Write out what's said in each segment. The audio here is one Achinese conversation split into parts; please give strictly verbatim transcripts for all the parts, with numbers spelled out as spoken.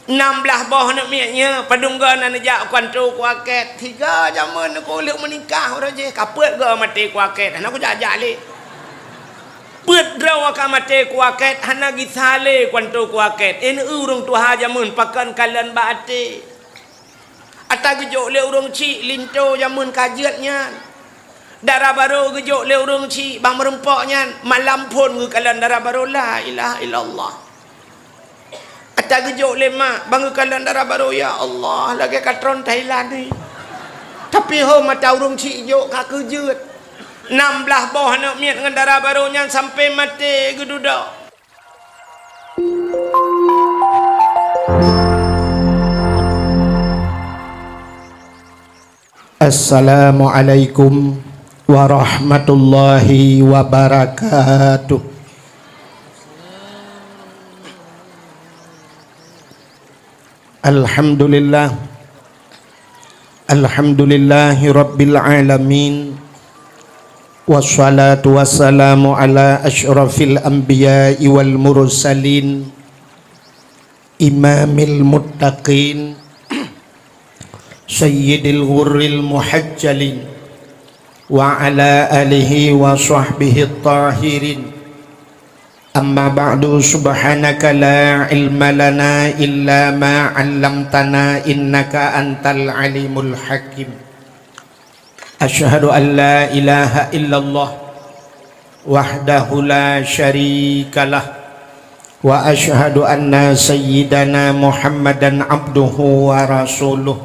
Nam blaih boh aneuk miet nyan, padum goe na neujak keu antu keu akét. Tiga jameun keu lheueh meunikah uroe jih, ka peuet goe maté keu akét, hana kujak-jak lé. Peuet droe ka maté keu akét, hana gisa lé keu antu keu akét. Nyan ureuëng tuha jameun pakon kalon bak até. Ata geujok lé ureuëng chik linto jameun ka jeuet nyan. Dara barô geujok lé ureuëng chik bak meurumpok nyan, malam phon geukalon dara barô, la ilaha illallah. Ata geujok lé mak bak geukalon dara barô, ya Allah, lagée ka tron Thailand ni. Tapi ho mata ureuëng chik jok ka keujeuet. Nam blaih boh aneuk miet ngon dara barô nyan sampai maté geududoe. Assalamualaikum warahmatullahi wabarakatuh. Alhamdulillah. Alhamdulillahi rabbil alamin. Wassalatu wassalamu ala asyrafil anbiya'i wal mursalin, imamil muttaqin, sayyidil ghurril muhajjalin, wa ala alihi wa sahbihi tahirin. Amma ba'du, subhanaka la ilma lana illa ma 'allamtana innaka antal alimul hakim. Asyhadu an la ilaha illallah wahdahu la syarikalah, wa asyhadu anna sayyidana Muhammadan abduhu wa rasuluh.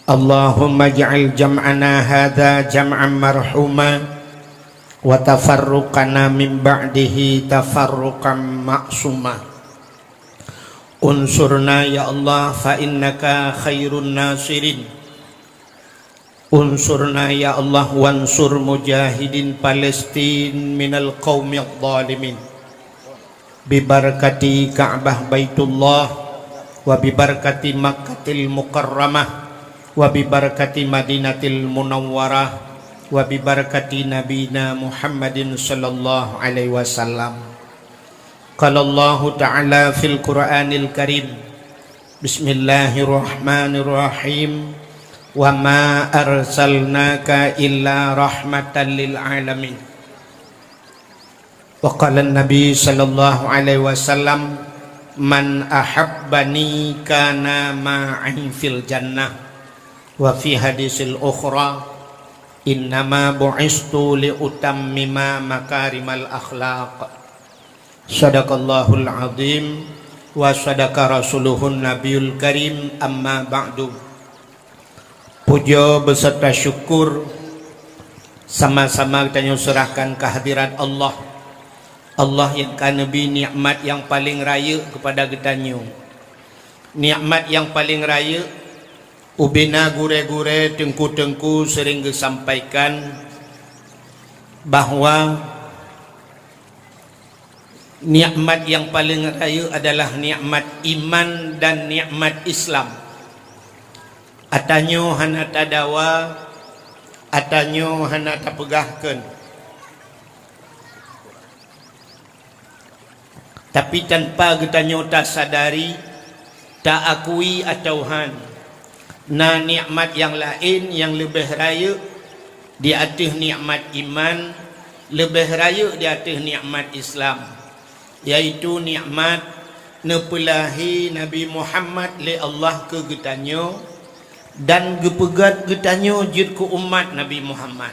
Allahumma ij'al jam'ana hadza jam'an marhuma, wa tafarruqana min ba'dihi tafarruqan ma'suma. Unsurna ya Allah, fa innaka khairun nasirin. Unsurna ya Allah, wansur mujahidin Palestin minal qaumidh dhalimin. Bibarakati Ka'bah Baitullah, wa bibarakati Makkatil Mukarramah, wa bibarakati Madinatil Munawwarah, wa bibarakati Nabina Muhammadin sallallahu alaihi wasallam. Qala Allahu ta'ala fil Qur'anil Karim, bismillahirrahmanirrahim, wa ma arsalnaka illa rahmatan lil alamin. Wa qala Nabi sallallahu alaihi wasallam, "Man ahabbani kana ma'i fil jannah." Wa fi hadisil ukhra, "Innama bu'istu li utammima makarimal akhlaq." Sadaqallahul azim wa sadaqa rasuluhun nabiyul karim, amma ba'du. Puja beserta syukur sama-sama geutanyoe serahkan kehadirat Allah. Allah nyang ka neubri nikmat nyang paleng rayeuk keupada geutanyoe. Nikmat nyang paleng rayeuk, ubena gurée-gurée, teungku-teungku sering geusampaikan bahwa nikmat nyang paleng rayeuk adalah nikmat iman dan nikmat Islam. Atanyoe hana tadawa, atanyoe hana tapeugah kheun. Tapi tanpa geutanyoe tasadari, taakui atawa han, na nikmat nyang laén nyang leubeh rayeuk di ateueh nikmat iman, leubeh rayeuk di ateueh nikmat Islam, yaitu nikmat neupeulahé Nabi Muhammad lé Allah keu geutanyoe dan geupeugét geutanyoe jeuet keu umat Nabi Muhammad.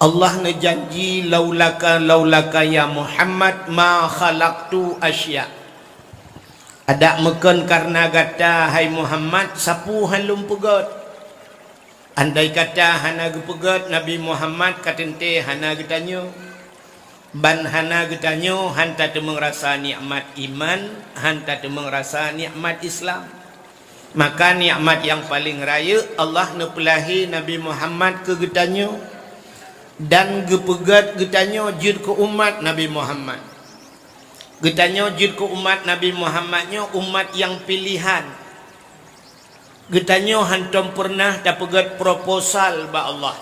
Allah neujanji, "Laulaka, laulaka ya Muhammad, ma khalaqtu asya." Adak meukon kareuna gata, hai Muhammad, sapeue han lôn peugét. Andai kata hana geupeugét Nabi Muhammad, ka teuntée hana geutanyoe. Ban hana geutanyoe han tateumeung rasa nikmat iman, han tateumeung rasa nikmat Islam. Maka nikmat nyang paleng rayeuk Allah neupeulahé Nabi Muhammad keu geutanyoe dan geupeugét geutanyoe jeuet keu umat Nabi Muhammad. Geutanyoe jeuet keu umat Nabi Muhammad nyoe umat nyang piléhan. Geutanyoe hantom peureunah tapeugét proposal bak Allah.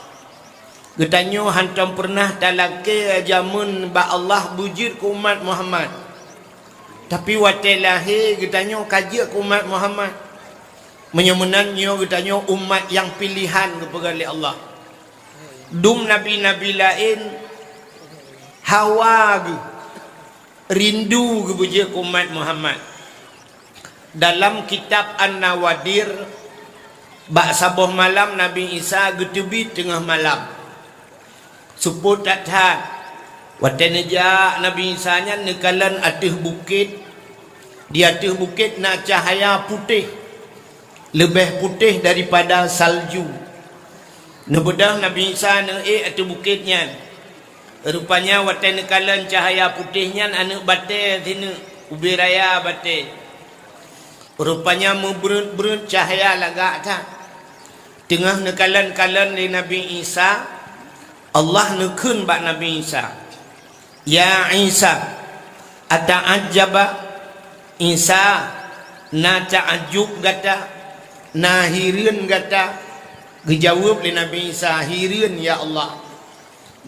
Geutanyoe hantom peureunah talakée jameun bak Allah beujeuet keu umat Muhammad. Tapi watée lahé geutanyoe ka jeuet keu umat Muhammad. Meunyoe meunan nyoe geutanyoe umat nyang piléhan geupeugah lé Allah. Dum nabi-nabi laén hawa geuh, rindu geuh beujeuet keu umat Muhammad. Dalam kitab An-Nawadir, bak saboh malam Nabi Isa geuteubiet teungoh malam. Seupôt that-that. Watée neujak Nabi Isa nyan neukalon ateueh bukét, di ateueh bukét na cahya putéh, leubeh putéh daripada salju. Neubeudôh Nabi Isa neuék ateueh bukét nyan. Rupanya watée neukalon cahya putéh nyan aneuëk batée sineuk, ubé raya batée. Rupanya meubreuet-breuet cahya lagak that. Teungoh neukalon-kalon lé Nabi Isa, Allah neukheun bak Nabi Isa, "Ya Isa, ata'ajjaba?" Isa, na ta'ajub gata, na hireuen gata? Geujaweueb lé Nabi Isa, "Hireuen, ya Allah."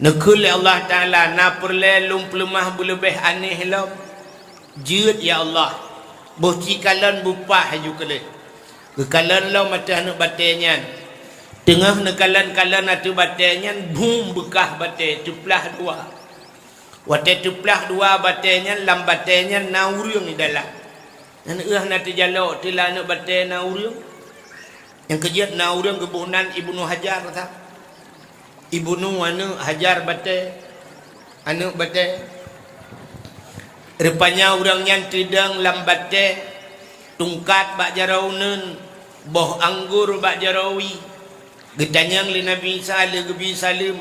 Neukheun lé Allah Taala, "Na peureulée lôn peuleumah beuleubeh aneh lom?" "Jeuet, ya Allah." "Boh ci kalon beupah laju keuleh." Geukalon lom ateueh aneuëk batée nyan. Teungoh neukalon-kalon ateueh batée nyan, bum beukah batée, teuplah dua. Watée teuplah dua batée nyan, lam batée nyan na ureuëng di dalam. Nyan, "Éh, na teujalok teuh lam aneuëk batée na ureuëng." Nyang keujeuet na ureuëng geuboh nan Ibnu Hajar that. Ibnu aneuëk Hajar batée, aneuëk batée. Rupanya ureuëng nyan teudong lam batée, tungkat bak jaroe uneuen, boh anggô bak jaroe wie. Geutanyong lé Nabi Isa lé geubi saleuem.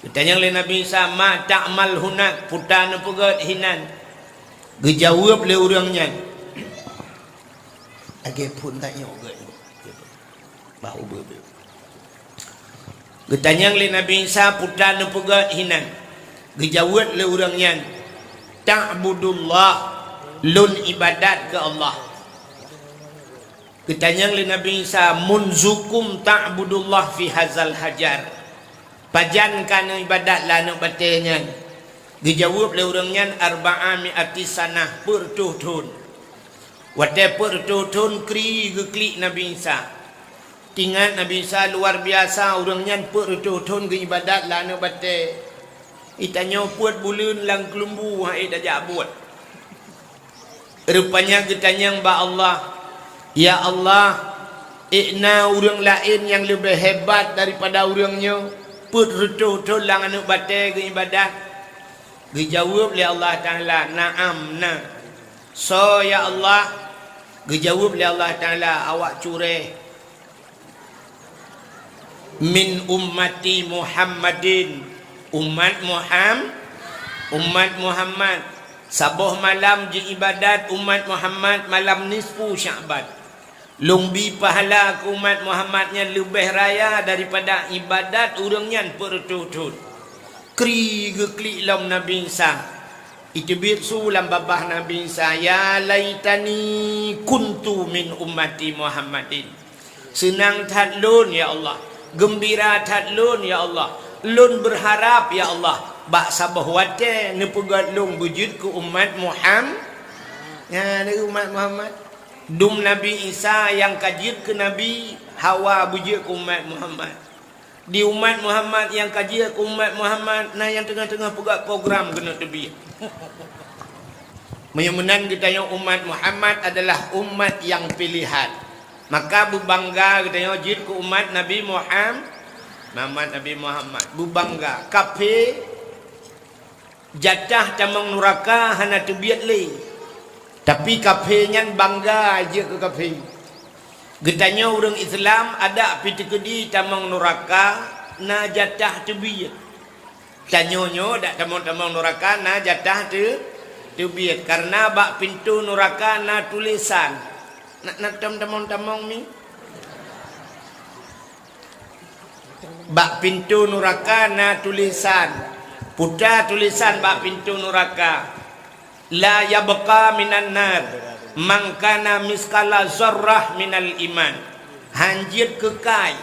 Geutanyong lé Nabi Isa, "Ma ta'mal hunak?" Peue neupeugét hinan? Geujaweueb lé ureuëng nyan, "Lagée phon tanyoe gét." Bah ubé-ubé. Geutanyong lé Nabi Isa, "Peue neupeugét hinan?" Geujaweueb lé ureuëng nyan, "Ta'budullah, lôn iébadat keu Allah." Geutanyong lé Nabi Isa, "Munzukum ta'budullah fi hazal hajar?" Pajan ka neuiébadat lam aneuëk batée nyan? Geujaweueb lé ureuëng nyan, "Arba'a mi'ati sanah, peuet reutôh thon." Watée peuet reutôh thon kri geuklik Nabi Isa. Teuingat Nabi Isa luar biasa, ureuëng nyan peuet reutôh thon geuiébadat lam aneuëk batée. Geutanyoe peuet buleuen lam keulumbu han ék tajak buet. Rupanya geutanyong bak Allah, "Ya Allah, ék na ureuëng laén nyang leubeh hebat daripada ureuëng nyoe, peuet reutôh thon lam aneuëk batée geuiébadat?" Geujaweueb lé Allah Taala, "Na'am, na." "Soe, ya Allah?" Geujaweueb lé Allah Taala, "Awak curée." "Min ummati Muhammadin," umat Muham-, umat Muhammad. Saboh malam jiiébadat umat Muhammad malam nisfu Sya'ban. Lôn bi pahala keu umat Muhammad nyan leubeh raya daripada iébadat ureuëng nyan peuet reutôh thon. Kri geuklik lom Nabi Isa. Iteubiet su lam babah Nabi Isa, "Ya laitani kuntu min ummati Muhammadin." Seunang that lôn, ya Allah. Geumbira that lôn, ya Allah. Lôn beurharap, ya Allah, bak saboh watée neupeugét lôn beujeuet keu umat Muham-, nyan, umat Muhammad. Dum Nabi Isa nyang ka jeuet keu nabi, hawa beujeuet keu umat Muhammad. Di umat Muhammad nyang ka jeuet keu umat Muhammad, na nyang teungoh-teungoh peugah program keuneuk teubiet. Meunyoe meunan geutanyoe umat Muhammad adalah umat nyang piléhan. Maka beubangga geutanyoe jeuet keu umat Nabi Muham-, Muhammad, Nabi Muhammad. Beubangga. Kaphé jatah tamong nuraka hana teubiet lé. Tapi kaphé nyan bangga jeuet keu kaphé. Geutanyoe ureuëng Islam adak pi teukeudi tamong nuraka na jatah teubiet. Tanyoe nyoe dak tamong-tamong nuraka na jatah teu-, teubiet. Kareuna bak pintoe nuraka na tulésan. Na, na tam-, tamong-tamong mi? Bak pintoe nuraka na tulésan. Puta tulésan bak pintoe nuraka, "La yabqa minan nar man kana misqala zarrah minal iman." Han jeuet keukai,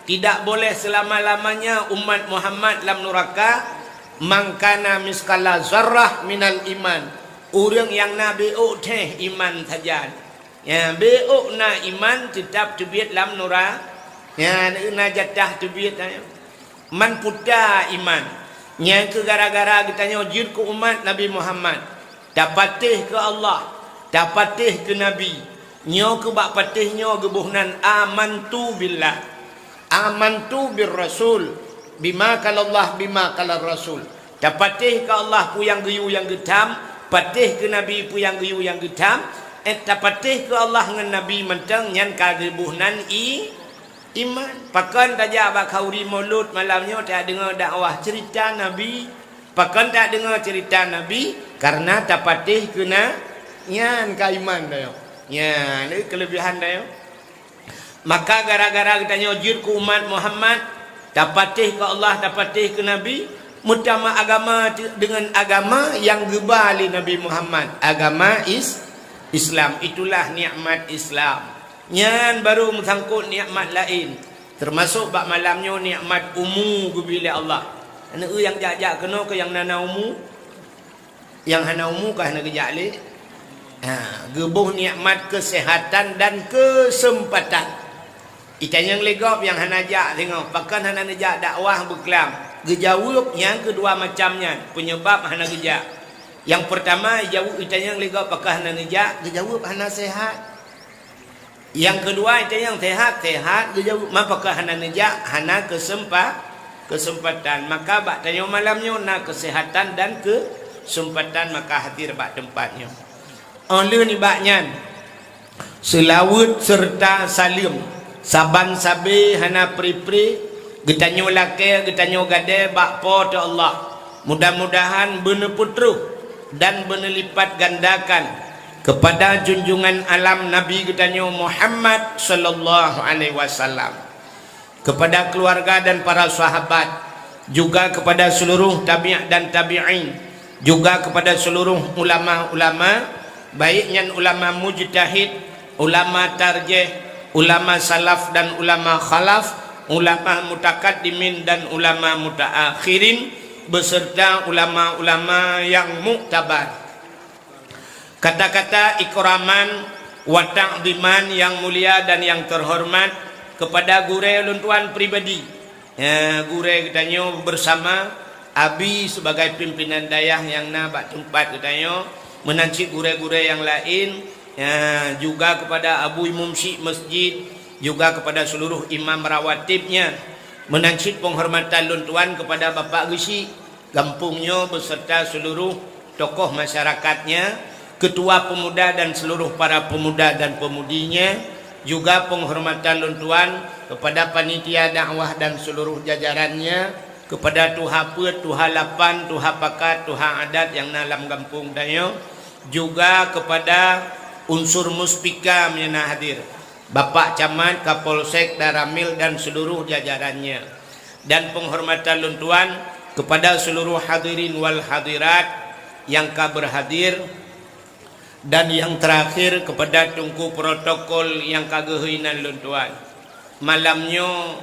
tidak boleh selama-lamanya umat Muhammad lam nuraka, "man kana misqala zarrah minal iman." Ureuëng nyang na beuôk teuh iman sajan. Ya, beuôk na iman teutab teubiet lam nura. Ya, na jatah teubiet. Man puta iman. Nyang keu gara-gara geutanyoe jeuet keu umat Nabi Muhammad. Tapatéh keu Allah, tapatéh keu Nabi. Nyoe keu bak patéh nyoe geuboh nan amantu billah. Amantu bir rasul. Bima qalallah, bima qalar rasul. Tapatéh keu Allah peue nyang geuyue nyang geutham, patéh keu Nabi peue nyang geuyue nyang geutham, eh, tapatéh keu Allah ngon Nabi mantong nyan ka geuboh nan i, iman. Pakon tajak bak khanduri mulod malam nyoe tadeungoe dakwah cerita Nabi? Pakon tadeungoe cerita Nabi? Karena tapatéh keu na, nyan ka iman tanyoe. Nyan, eh, kelebihan tanyoe. Maka gara-gara geutanyoe jeuet keu umat Muhammad, tapatéh keu Allah, tapatéh keu Nabi, meutamah agama te-, deungon agama nyang geuba lé Nabi Muhammad, agama is-, Islam. Itulah nikmat Islam. Nyan baru meusangkot nikmat laén, teumasok bak malam nyoe nikmat umu geubri lé Allah. Aneuk nyang jak-jak keunoe keu nyang na-na umu, nyang hana umu ka hana geujak lé. Ha, geuboh nikmat keuseuhatan dan keuseumpatan. Itanyong lé gob nyang hana jak singoh, pakon hana neujak dakwah beuklam? Geujaweueb nyang keudua macam nyan, peunyeubab hana geujak. Nyang peurtama, ijaweueb, itanyong lé gob pakon hana neujak, geujaweueb hana seuhat. Nyang keudua, itanyong seuhat, seuhat, geujaweueb, ma pakon hana neujak, hana keuseumpa-, keuseumpatan. Maka bak tanyoe malam nyoe na keuseuhatan dan keuseumpatan, maka hadir bak teumpat nyoe. Óh lheueh nibak nyan, seulaweuet seureuta saleuem saban sabe hana pri-pri geutanyoe lakée, geutanyoe gadée bak Po teu Allah. Mudah-mudahan beuneupeutroh dan beuneulipat gandakan keupada junjungan alam Nabi geutanyoe Muhammad sallallahu alaihi wasallam, keupada keuluwarga dan para sahabat, juga keupada seuluruh tabi' dan tabi'in, juga keupada seuluruh ulama-ulama, baik nyan ulama mujtahid, ulama tarjih, ulama salaf dan ulama khalaf, ulama mutakaddimin dan ulama mutaakhirin, beserta ulama-ulama nyang muktabar. Kata-kata ikraman wa ta'ziman nyang mulia dan nyang teuhoreumat keupada gurée lôn tuan pribadi, eh, gurée geutanyoe bersama, Abi sebagai pimpinan dayah nyang na bak teumpat geutanyoe, meunan cit gurée-gurée nyang laén, eh, juga keupada Abu Imum Syik Masjid, juga keupada seuluruh imam rawatib nyan, meunan cit peunghormatan lôn tuan keupada Bapak Geuchik gampông nyoe beserta seuluruh tokoh masyarakatnya, ketua pemuda dan seuluruh para pemuda dan pemudinya, juga peunghormatan lôn tuan keupada panitia dakwah dan seuluruh jajarannya, keupada tuha peuet, tuha lapan, tuha pakat, tuha adat nyang na lam gampông tanyoe, juga keupada unsur muspika nyang na hadir, Bapak Camat, Kapolsek, Danramil dan seuluruh jajarannya. Dan peunghormatan lôn tuan keupada seuluruh hadirin wal hadirat nyang ka beurhadir, dan nyang teurakhir keupada teungku protokol nyang ka geuhôi nan lôn tuan. Malam nyoe,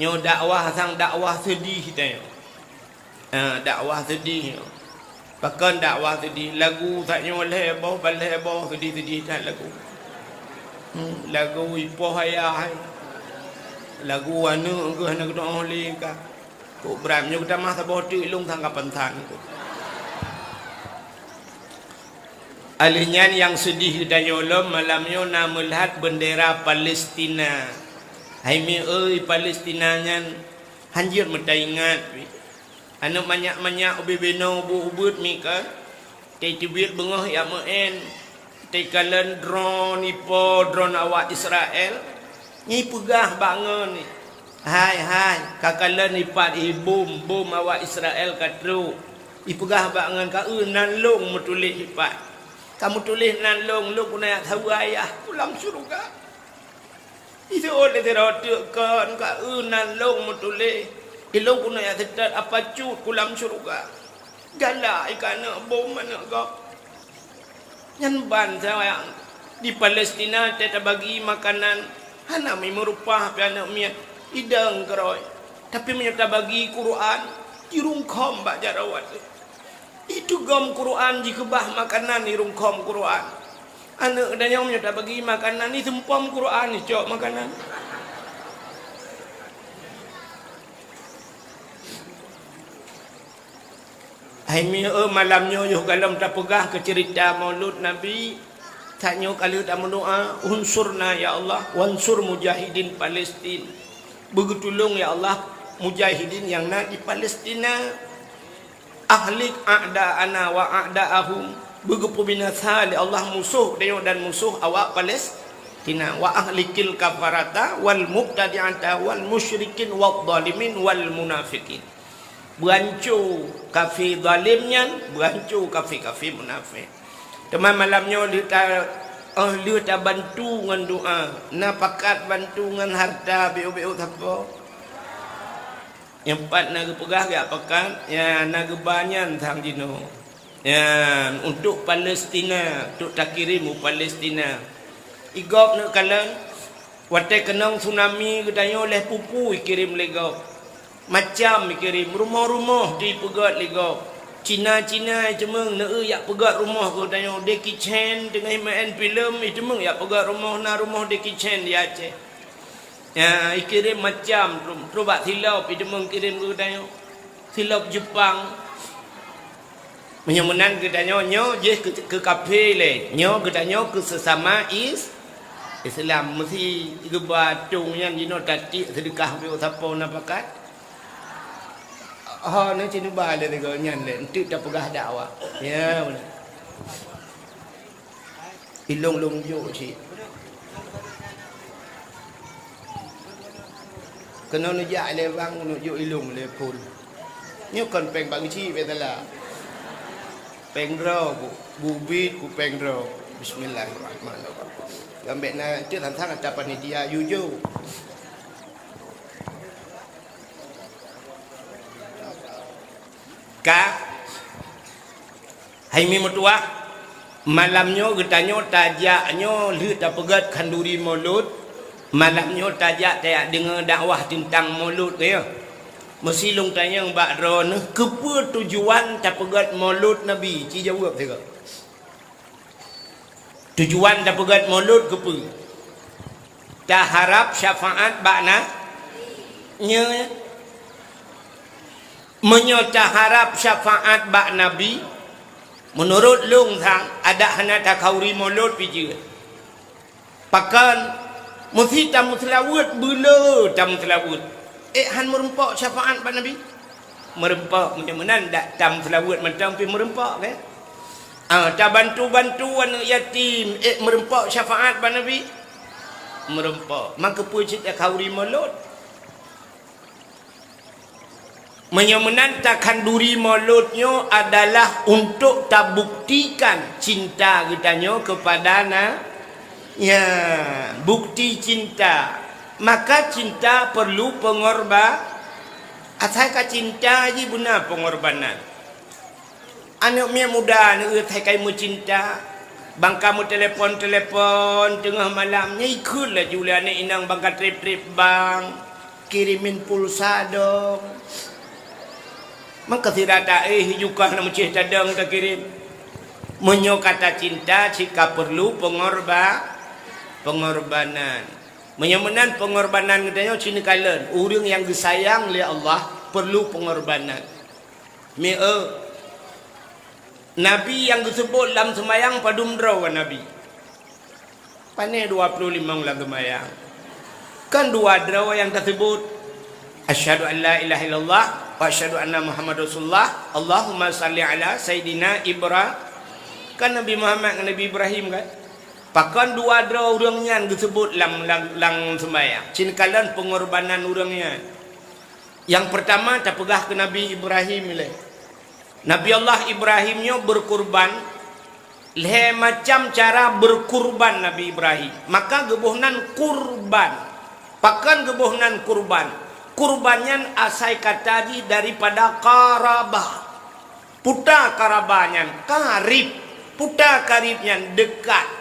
nyoe dakwah sang dakwah seudeh tanyoe. Ha, dakwah seudeh nyoe. Pakon dakwah seudeh? Lagu that nyoe lhée boh, ban lhée boh, seudeh-seudeh that lagu. Hmm, lagu ipoh ayah hai. Lagu aneuk geuh hana geutu'oh lé ka. Kok brat nyoe geutamah saboh teuk lôn sang kapan tan. Alheuh nyan nyang seudeh geutanyoe lom malam nyoe na meulihat beundera Palestina. Hai mi oi, Palestina nyan hanjeuet meutaingat. Aneuk manyak-manyak ubé binoe ubeut-ubeut mi ka, teubiet beungoh jak meu'en, teukalon droe ipo droe awak Israel, nyan ipeugah bak ngon, "Hai, hai, kakalon ipat i bom, bom awak Israel ka trok." Ipeugah bak ngon, "Ka eu nan lôn meutuléh ipat. Ka meutuléh nan lôn, lôn keuneuk jak saweue ayah ku lam syeuruga." Iseuôt lé sidroe teuk kon, "Ka eu nan lôn meutuléh, ilôn keuneuk jak seutôt apa cut ku lam syeuruga." Galak i keuneuk bom aneuk gob. Nyan ban sawa di Palestina teutabagi makanan, hana mi meurupah pih aneuk miet, idong keurôi. Tapi meunyoe tabagi Quran, jirungkhom bak jaroe. Itu gom Quran jikeubah makanan irungkom Quran. Aneuk geutanyoe meunyoe tabagi makanan, iseumpom Quran, icok makanan. Hai mi, eh, malam nyoe yoh galom tapeugah keu ceurita Maulud Nabi. Tanyoe ka lheueh tameudoa, "Unsurna ya Allah, wansur mujahidin Palestin." Beugeutulông ya Allah mujahidin nyang na di Palestina. "Ahlik a'da'ana wa a'da'ahum." Beugeupubinasa lé Allah musoh geutanyoe dan musoh awak Palestina. "Wa ahlikil kafarata wal mubtadi'ata wal musyrikin wal zalimin wal munafiqin." Beuanco kafé zalim nyan, beuanco kafé-kafé munafék. Teuma malam nyoe lheueh ta-, oh, lheueh tabantu ngon doa, na pakat bantu ngon harta, béuk-béuk sapo. Nyang pat na geupeugah geujak pakat, ya, na geuba nyan sang jinoe. Nyan, untuk Palestina, untuk takirém u Palestina. Igop neuk kalon, watée keunong tsunami geutanyoe lhée peue-peue ikirém lé gob. Macam ikirém, rumoh-rumoh teuh ipeugét lé gob. Cina-Cina iteumeung neu-eu jak peugét rumoh geutanyoe. Jackie Chan teungoh meu'en filem, iteumeung jak peugét rumoh, na rumoh Jackie Chan di Aceh. Ya, ikirém macam, trok, trok bak silop, iteumeung kirém keu geutanyoe. Silop Jepang. Meunyoe meunan geutanyoe, nyoe jih keu, keu kafé lé. Nyoe geutanyoe keu seusama is-, Islam. Meusi geuba tông nyan jinoe tatiek seudeukah piôh sapo na pakat. Ho, na cit neuba lé sigoe nyan lé, enteuk tapeugah dakwah. Ya, beuna. Ilông lôn jok cit. Keunoe neujak lé bang, neujok ilông lé phon. Nyoe kon péng bang cit, bék salah. Péng droe ku, bubit ku péng droe. Bismillahirrahmanirrahim. Gambek na cit tantang ata panitia jujur. Ka, hai mi meutuwah, malam nyoe geutanyoe tajak nyoe lheueh tapeugét khanduri Maulud. Malam nyoe tajak tajak deungoe dakwah teuntang Maulud keuh. Meusi lôn tanyong bak droeneuh, keupeue tujuan tapeugét Maulud Nabi? Ci jaweueb sigoe. Tujuan tapeugét Maulud keupeue? Taharab syafaat bak na-, nyoe. Meunyoe taharab syafaat bak Nabi, meunurot lôn sang, adak hana takhanduri Maulud pih jeuet. Pakon? Meusi tameuseulaweuet, beu le tameuseulaweuet. Ék han meurumpok syafaat bak Nabi? Meurumpok, meunyoe meunan dak tameuseulaweuet mantong pih meurumpok, kan? Ah, tabantu-bantu aneuk yatim, ék meurumpok syafaat bak Nabi? Meurumpok. Maka peue cit takhanduri Maulud? Meunyoe meunan takhanduri Maulud nyoe adalah untuk tabuktikan cinta geutanyoe keupada na-, ya, bukti cinta. Maka cinta perlu pengorba-, asai ka cinta jih beuna pengorbanan. Aneuk miet muda neu-eu that kai meucinta, bangka meutelepon-telepon teungoh malam, nyan ikheun laju lé aneuk inong bangka trép-trép bank, kirimin pulsa dong. Maka sira taéh jukah na meucéh tadong takirém. Meunyoe ka tacinta, cit ka peurlu peungorba-, peungorbanan. Meunyoe meunan peungorbanan geutanyoe cit neukalon, ureuëng nyang geusayang lé Allah peurlu peungorbanan. Mi-, eu, Nabi nyang geuseubut lam seumayang padum droe Nabi? Pané dua ploh limong lam seumayang. Kan dua droe nyang taseubut, "Asyhadu an la ilaha illallah wa asyhadu anna Muhammadar Rasulullah. Allahumma shalli ala Sayyidina Ibra-," kan Nabi Muhammad ngon Nabi Ibrahim kan? Pakon dua droe ureuëng nyan geuseubut lam, lam, lam seumayang? Cit neukalon peungorbanan ureuëng nyan. Nyang peurtama tapeugah keu Nabi Ibrahim ilée. Nabi Allah Ibrahim nyoe beukurban, lhée macam cara beukurban Nabi Ibrahim. Maka geuboh nan kurban. Pakon geuboh nan kurban? Kurban nyan asai kata jih daripada qarabah. Peue ta qarabah nyan? Karib. Peue ta karib nyan? Deukat.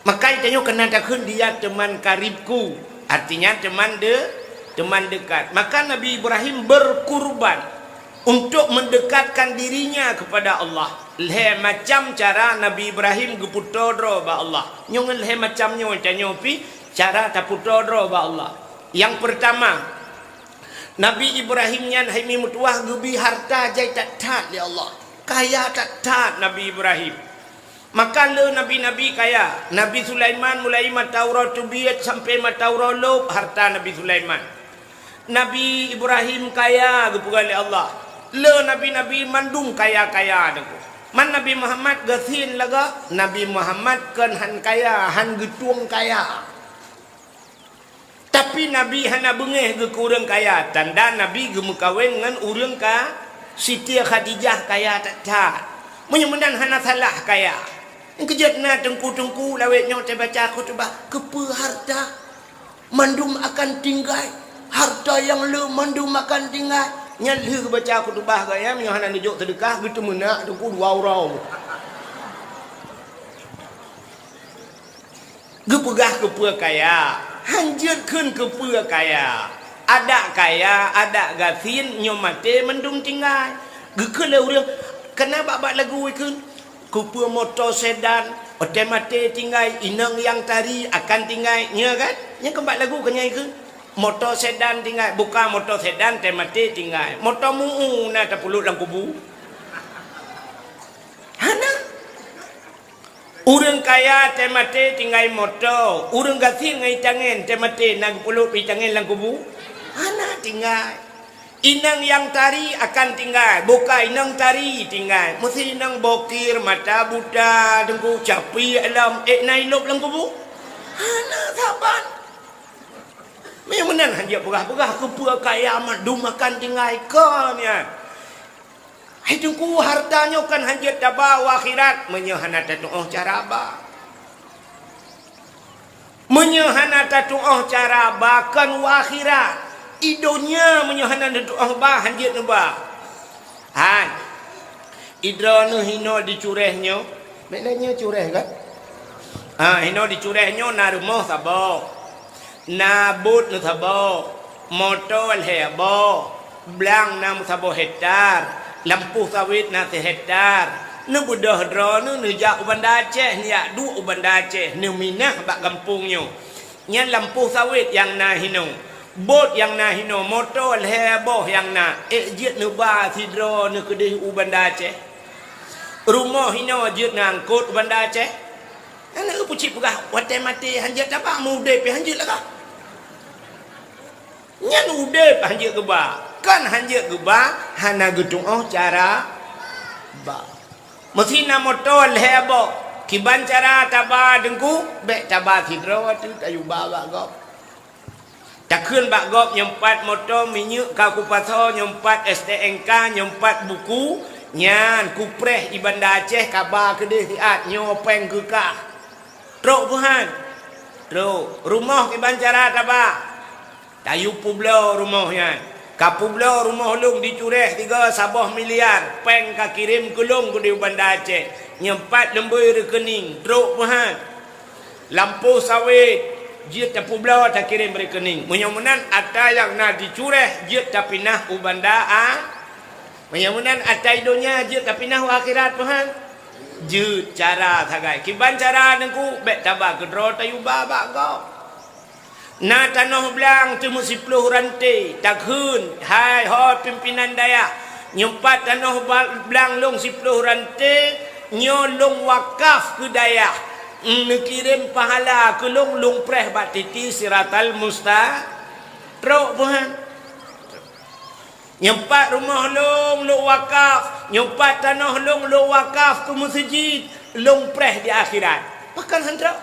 Maka tanyoe keunan takheun, "Dia teman karibku." Artinya teman de-, teman dekat. Maka Nabi Ibrahim berkurban. Untuk mendekatkan dirinya kepada Allah, lhée macam cara Nabi Ibrahim geupeutoe droe bak Allah. Nyoe ngon lhée macam nyoe tanyoe pih cara tapeutoe droe bak Allah. Nyang peurtama, Nabi Ibrahim nyan hai mi meutuwah geubi harta jai that-that lé Allah. Kaya that-that Nabi Ibrahim. Maka le nabi-nabi kaya. Nabi Sulaiman mulai mata uroe teubiet sampoe mata uroe lôb harta Nabi Sulaiman. Nabi Ibrahim kaya geupeugah lé Allah. Le nabi-nabi mandum kaya-kaya teungku. Man Nabi Muhammad gasien lagak, Nabi Muhammad kon han kaya, han geutueng kaya. Tapi Nabi hana beungéh geuh keu ureuëng kaya, tanda Nabi geumeukawen ngon ureuëng ka Siti Khadijah kaya that-that. Meunyoe meunan hana salah kaya. Keujeuet na teungku-teungku lawét nyoe teubaca khutubah, keupeue harta mandum akan tinggai, harta nyang le mandum akan tinggai. Nyan lheueh baca khutubah gaya meunyoe hana neujok seudeukah geuteumeunak teungku dua uroe. Geupeugah keupeue kaya, han jeuet kheun keupeue kaya. Adak kaya, adak gasien, nyoe maté mandum tinggai. Geukheun lé ureuëng, kana bak-bak lagu ikheun, keupeue moto sedan, watée maté tinggai, inong nyang tari akan tinggai, nyoe kan? Nyoe kan bak lagu keu nyan ikheun. Moto sedan tinggai, buka moto sedan, watée maté tinggai. Moto mu'u na tapeulut lam kubu. Hana. Ureuëng kaya watée maté tinggai moto, ureuëng gasien ngon itangen watée maté na geupeulut itangen lam kubu? Hana tinggai. Inong nyang tari akan tinggai, buka inong tari tinggai. Meusi inong bokir, mata buta, teungku capi alam, ék na ilôb lam kubu? Hana saban. Meunyoe meunan han jeuet peugah-peugah keupeue kaya mandum akan tinggai kon nyan. Hai teungku, harta nyoe kan han jeuet taba u akhirat meunyoe hana tatuoh cara ba. Meunyoe hana tatuoh cara ba kon u akhirat, i donya meunyoe hana tatuoh ba han jeuet neuba. Han. Idroeneuh hinoe di Cureh nyoe, bék lé nyoe Cureh kan? Ha, hinoe di Cureh nyoe na rumoh saboh. Na bot neusaboh, moto lhée boh, blang na meusaboh hektar, lampôh sawét na sihektar. Neubeudôh droeneuh neujak u Banda Aceh, neujak duek u Banda Aceh, neuminah bak gampông nyoe. Nyan lampôh sawét nyang na hinoe, bot nyang na hinoe, moto lhée boh nyang na, ék jeuet neuba sidroeneuh keudeh u Banda Aceh. Rumoh hinoe jeuet neuangkot u Banda Aceh. Hana geupeucit peugah, watée maté han jeuet taba, meu udeb pih han jeuet lagak. Nyan udeb han jeuet geuba, kon han jeuet geuba, hana geutuoh cara ba. Meusi na moto lhée boh, kiban cara taba teungku, bék taba sidroe teuh tayue ba bak gob. Takheun bak gob nyoe pat moto minyeuk ka kupasoe, nyoe pat S T N K, nyoe pat buku, nyan kupreh i Banda Aceh kaba keudeh siat nyoe péng keu kah. Trok peuhan. Trok. Rumoh kiban cara taba. Tayue peubloe rumoh nyan. Ka peubloe rumoh lôn di Cureh tiga saboh miliar. Péng ka kirém keu lôn keudeh u Banda Aceh. Nyoe pat lôn bri rekening. Trok peuhan. Lampôh sawét jeuet tapeubloe takirém rekening. Meunyoe meunan atra nyang na di Cureh jeuet tapinah u Banda A. Meunyoe meunan atra i donya jeuet tapinah u akhirat peuhan. Jeuet cara sagai. Kiban cara teungku, bék taba keudroe tayue ba bak gob. Na tanoh blang teuh meusiploh ranté, takheun, hai ho pimpinan dayah, nyoe pat tanoh ba-, blang lôn siploh ranté, nyoe lôn wakaf keu dayah. Neukirém pahala keu lôn, lôn preh bak titi Siratal Musta-, trok peuhan. Nyoe pat rumoh lôn, lôn wakaf, nyoe pat tanoh lôn, lôn wakaf keu meuseujid, lôn preh di akhirat. Pakon han trok?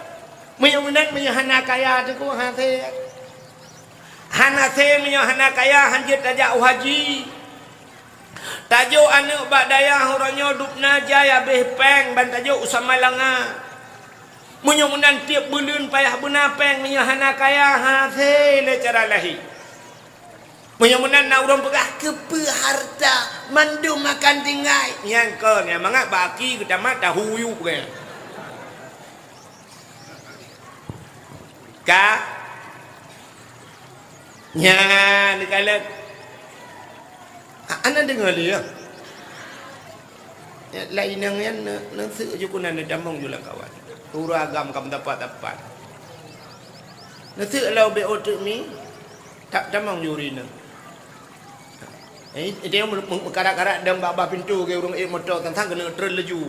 Meunyoe meunan, meunyoe hana kaya teungku, hase. Hana se meunyoe hana kaya, han jeuet tajak u haji. Tajok aneuëk bak dayah uroe nyoe dubna jai habéh péng ban tajok u Samalanga. Meunyoe meunan tieb buleuen payah beuna péng meunyoe hana kaya, hase lé cara lahé. Meunyoe meunan na ureuëng peugah, "Keupeue hareuta mandum akan tinggai?" Nyan kon, nyang mangat bak aki geutamat tahu yub keu nyan. Ka? Nyan, dikalon. Ah, Hana deungoe lé, ya. Ya, lam inong nyan neu-, neuseuk ju keunan, neutamong ju lam kawan. Ureueng agam ka meusapat-sapat. Neuseuk lam ubé ôk teuk mi, ta-, tamong ju ureueng inong. Eh, dia meu-, meu-, meukarat-karat dong bak-bak pintoe, keu ureueng ék moto, sang-sang keuneuk treun laju.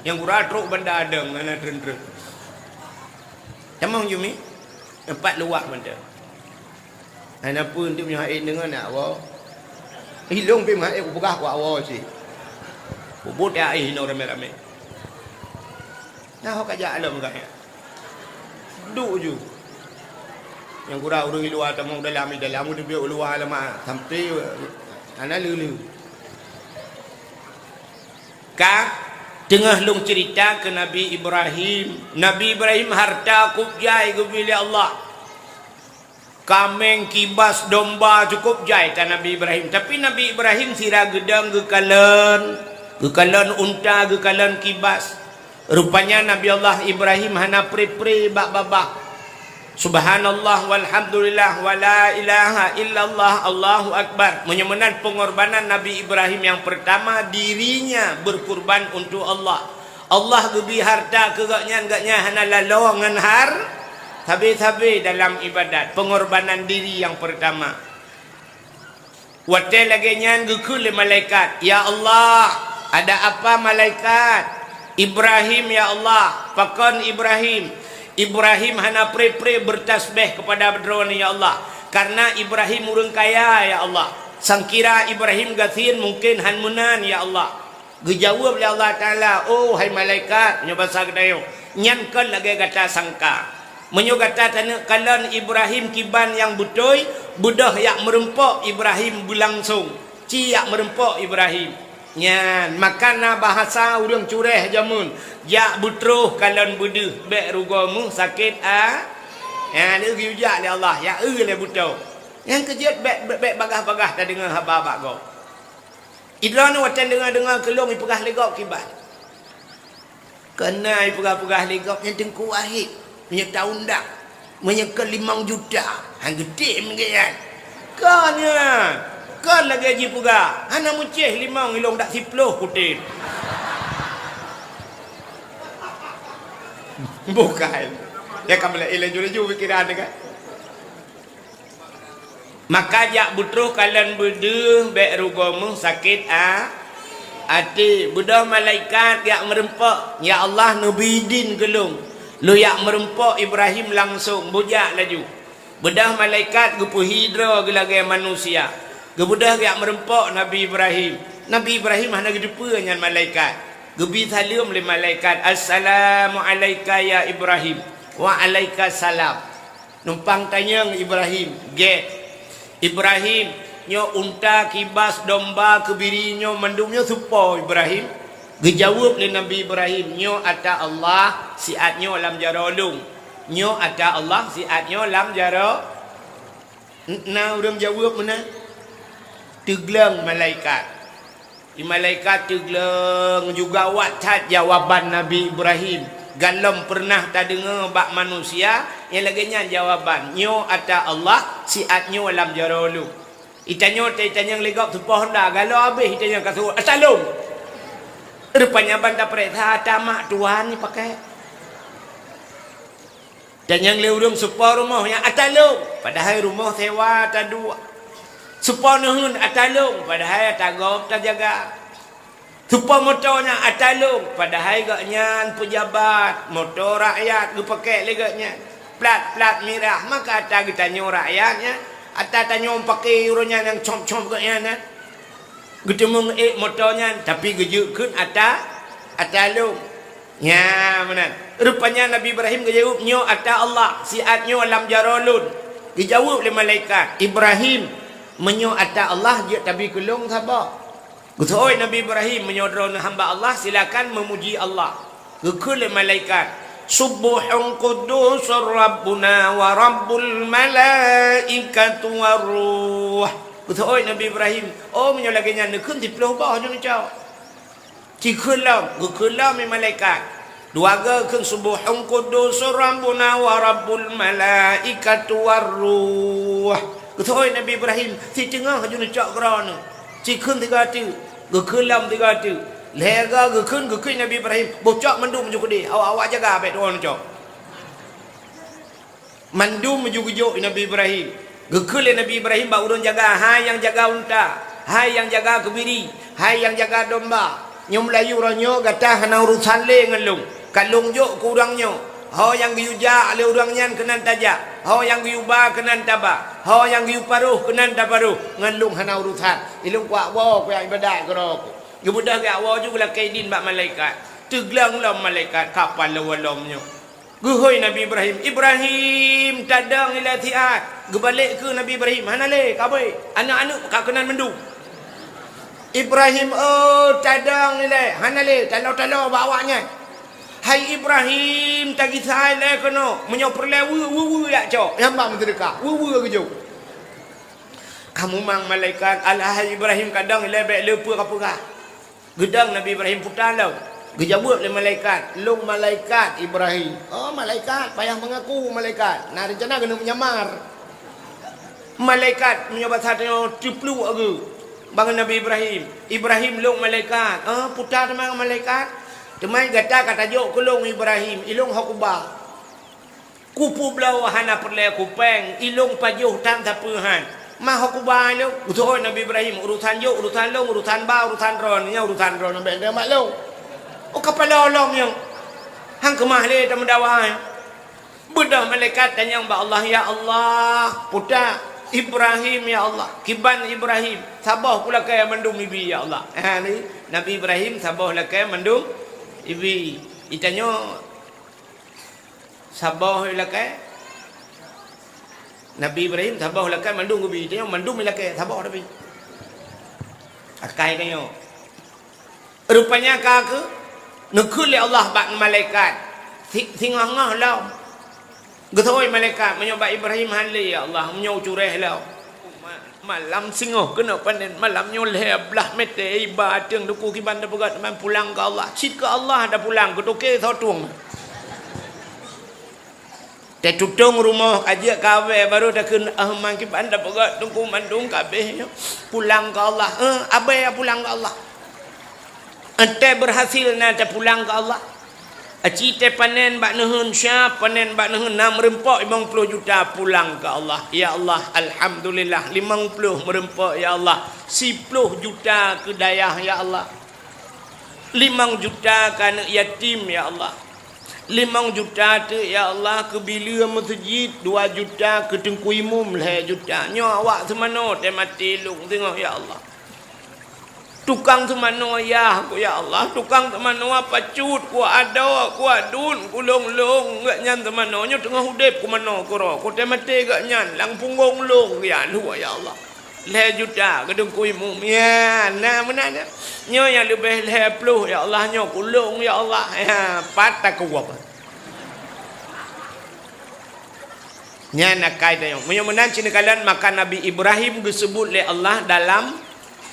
Nyang gura trok banda dong, hana treun-treun. Tamong ju mi, teumpat luwah mantong. Hana peue, untuk meunyoe han ék deungoe, nak woe. Ilong pih han ék kupeugah, kuwoe cit. Peubuet ya, eh, inoe ramé-ramé. Nah, ho ka jak lom ka ya. Duek ju. Nyang gura ureueng i luwa tamong dalam, i dalam, udah biôk luwa lama, sampai, hana lé-lé. Ka teungoh lôn ceurita keu Nabi Ibrahim. Nabi Ibrahim harta kôb jai geubri lé Allah. Kaméng, kibas, domba, cukôp jai that Nabi Ibrahim. Tapi Nabi Ibrahim sira geudong geukalon, geukalon unta, geukalon kibas. Rupanya Nabi Allah Ibrahim hana pre-pre bak babah. Subhanallah, walhamdulillah, wala ilaha illallah, Allahu Akbar. Meunyoe meunan pengorbanan Nabi Ibrahim yang pertama, dirinya berkurban untuk Allah. Allah geubri harta keu gobnyan, gobnyan hana lalo ngon har-, sabe-sabe dalam ibadat, pengorbanan diri yang pertama. Watée lagée nyan geukheun lé malaikat, "Ya Allah, ada apa malaikat?" "Ibrahim, ya Allah." "Pakon Ibrahim?" "Ibrahim hana pre-pre bertasbeh kepada Droeneuh, ya Allah. Karena Ibrahim ureuëng kaya, ya Allah. Sangkira Ibrahim gasien mungkin han meunan, ya Allah." Geujaweueb lé Allah Taala, "Oh, hai malaikat," nyoe basa geutanyoe, "nyan kon lagée gata sangka. Meunyoe gata taneuk kalon Ibrahim kiban nyang beutôi, beudôh jak meurumpok Ibrahim beulangsong, ci jak meurumpok Ibrahim." Nyan, maka na bahasa ureuëng cureh jameun, "Jak beutroh kalon beudeuh, bék rugoe meuh sakét a-," nyan lheueh geujak lé Allah, jak eu lé beutoe. Nyang keujeuet bék, bék, bék bagaih-bagaih tadeungoe haba bak gob. Idroeneuh watée deungoe-deungoe keu lôn ipeugah lé gob kiban. Keunan ipeugah-peugah lé gob nyan Teungku Wahid, meunyoe taundang, meunyoe keu limong juta, han geutem geuh nyan. Kon nyan, kon lagée jipeugah, hana meucéh limong ilong dak siploh kutem. Bukai. Ya ka meulai laju-laju pikiran dia kan. Maka jak beutroh kalon beudeuh bék rugoe meuh sakét a-, até. Beudôh malaikat jak meurumpok, "Ya Allah, neubi idin keu lôn, lôn jak meurumpok Ibrahim langsong, beujak laju." Beudôh malaikat geupeuhi droe geulagée manusia. Geubeudôh jak meurumpok Nabi Ibrahim. Nabi Ibrahim hana geuteupeue nyan malaikat. Geubi saleuem lé malaikat, "Assalamu alaika ya Ibrahim." "Wa alaika salam." Numpang tanyong Ibrahim, "Gét, Ibrahim, nyoe unta, kibas, domba, keubiri nyoe mandum nyoe soe po Ibrahim?" Geujaweueb lé Nabi Ibrahim, "Nyoe ata Allah siat nyoe lam jaroe lôn. Nyoe ata Allah siat nyoe lam jaroe." Na ureuëng jaweueb meunan? Teugleng malaikat. Di malaikat teugleng juga awak that jawaban Nabi Ibrahim. Galom peureunah tadeungoe bak manusia nyang lagée nyan jawaban, "Nyoe ata Allah siat nyoe lam jaroe lôn." Itanyoe teuh itanyong lé gob soe po honda, galo habéh itanyong ka seuôt, "Ata lôn?" Rupanya ban tapeuriksa ata mak tuan ni pakai. Dan nyang lé ureuëng soe po rumoh nyang ata lôn, padahai rumoh sewa ata duek. Soe po neuheun ata lôn, padahai ata gob tajaga. Soe po moto nyang ata lôn, padahai gobnyan peujabat, moto rakyat geupakék lé gobnyan. Plat-plat mirah, maka ata geutanyoe rakyat nyan, ata tanyoe paké uroe nyan nyang com-com gobnyan nyan. Geuteumeung ék moto nyan, tapi geujeuet kheun ata, ata lôn. Nya meunan. Rupanya Nabi Ibrahim geujaweueb, "Nyoe ata Allah, siat nyoe lam jaroe lôn." Geujaweueb lé malaikat, "Ibrahim, meunyoe ata Allah, jeuet tabi keu lôn saboh." Geuseuôt Nabi Ibrahim, "Meunyoe droeneuh hamba Allah, silakan meumuji Allah." Geukheun lé malaikat, "Subbuhun quddusur Rabbuna wa Rabbul malaikatu war ruh." Geuseuôt Nabi Ibrahim, "Oh, meunyoe lagée nyan neukheun siploh boh jeuet neucok." Cikheun lom, geukheun lom lé malaikat. Dua goe kheun, "Subbuhun quddusur Rabbuna wa Rabbul malaikatu war ruh." Geuseuôt Nabi Ibrahim, "Siteungoh jeuet neucok keudroe neuh." Sikheun tiga teuk, geukheun lom tiga teuk. Lhèe ga geukheun, geukheun Nabi Ibrahim, boh cok mandum ju keudeh, awak-awak jaga bèk tuwoe neucok. Mandum ju geujok Nabi Ibrahim. Geukheun lé Nabi Ibrahim bak ureueng jaga, "Hai nyang jaga unta, hai nyang jaga keubiri, hai nyang jaga domba. Nyoe meulayeue uroe nyoe gata hana urosan lé ngon lôn. Ka lôn jok keu ureueng nyoe. Ho nyang geuyue jak lé ureueng nyan keunan tajak, ho nyang geuyue ba keunan taba, ho nyang geuyue paroh keunan taparoh, ngon lôn hana urosan. Ilôn kuat woe kujak iébadat keudroe ku." Geubeudôh geujak woe ju geulakèe idin bak malaikat. Teugleng lom malaikat, ka paloe lom nyoe. Geuhôi Nabi Ibrahim, "Ibrahim, tadong ilèe siat." Geubalek keu Nabi Ibrahim, "Hana lé, ka abéh. Aneuk-aneuk ka keunan mandum." "Ibrahim, oh, tadong ilèe." "Hana lé, taloe-taloe bak awaknyan." "Hai Ibrahim, tagisa ilèe keunoe. Meunyoe peureulèe weue, weue-weue jak cok." Nyang bak meuseudeukah, weue-weue geujok. Ka mumang malaikat, "Alah, hai Ibrahim, kadong ilèe bèk le peue ka peugah." Geudong Nabi Ibrahim puta lom. Geujaweueb lé malaikat, "Lôn malaikat Ibrahim." "Oh, malaikat, payah meungaku malaikat. Na reuncana keuneuk menyamar." Malaikat meunyoe basa tanyoe teupluek geuh bak Nabi Ibrahim. "Ibrahim, lôn malaikat." "Oh, puta teuma malaikat. Teuma gata ka tajok keu lôn Ibrahim, ilôn ho kuba. Kupeubloe hana peureulèe kupéng, ilôn pajoh tan sapeue han. Ma ho kuba ilôn." Geuseuôt Nabi Ibrahim, "Urosan jok, urosan lôn, urosan ba, urosan droeneuh, nyan urosan droeneuh, bèk neudeungoe lôn." Oh, ka paloe lom nyoe. Han keumah lé tameudawa nyoe. Beudôh malaikat tanyong bak Allah, "Ya Allah, puta Ibrahim, ya Allah. Kiban Ibrahim, saboh kulakèe mandum ibi, ya Allah." Ha, ni, Nabi Ibrahim saboh lakèe mandum ibi. Itanyoe saboh ilakèe. Nabi Ibrahim saboh ilakèe mandum geubi. Itanyoe mandum ilakèe, saboh tapi. Akai tanyoe. Rupanya ka keu neukheun lé Allah bak malaikat. Si-, singoh-ngoh lom. Geuseuôt malaikat, "Meunyoe bak Ibrahim han lé, ya Allah, meunyoe cureh lom." Ma-, malam singoh keunoe panen, malam nyoe lhèe blah mètè iba ateueng duku kiban tapeugah teuma pulang keu Allah. Cit keu Allah tapulang, keu toke soe tueng. Tatutong rumoh ka jeuet kawé, baru takheun, "Ah, man kiban tapeugah teungku mandum ka abéh nyoe. Pulang keu Allah." Eh, abéh ya pulang keu Allah. Entèe beurhasil na tapulang keu Allah. Aci teuh panen bak neuheun, syah panen bak neuheun na meureumpok limong ploh juta pulang keu Allah. Ya Allah, alhamdulillah, limong ploh meureumpok, ya Allah. Siploh juta keu dayah, ya Allah. Limong juta keu aneuk yatim, ya Allah. Limong juta teuk, ya Allah, keu bileue meuseujid, dua juta keu teungku imum, lhèe juta. Nyoe awak seumanoe teuh maté lôn singoh, ya Allah. Tukang seumanoe yah ku, ya Allah, tukang seumanoe pacut ku, adoe ku, adun ku, lôn-lôn, gobnyan seumanoe nyoe teungoh udép ku manoe keudroe, ku teuh maté gobnyan lam punggong lôn, ya Allah, ya Allah. Lhèe juta keu teungku imum, ya, na meunan, ya. Nyoe nyang leubeh lhèe ploh, ya Allah, nyoe keu lôn, ya Allah, ya, pat takeuwab. Nyan akai tanyoe. Meunyoe meunan cit neukalon, maka Nabi Ibrahim geuseubut lé Allah dalam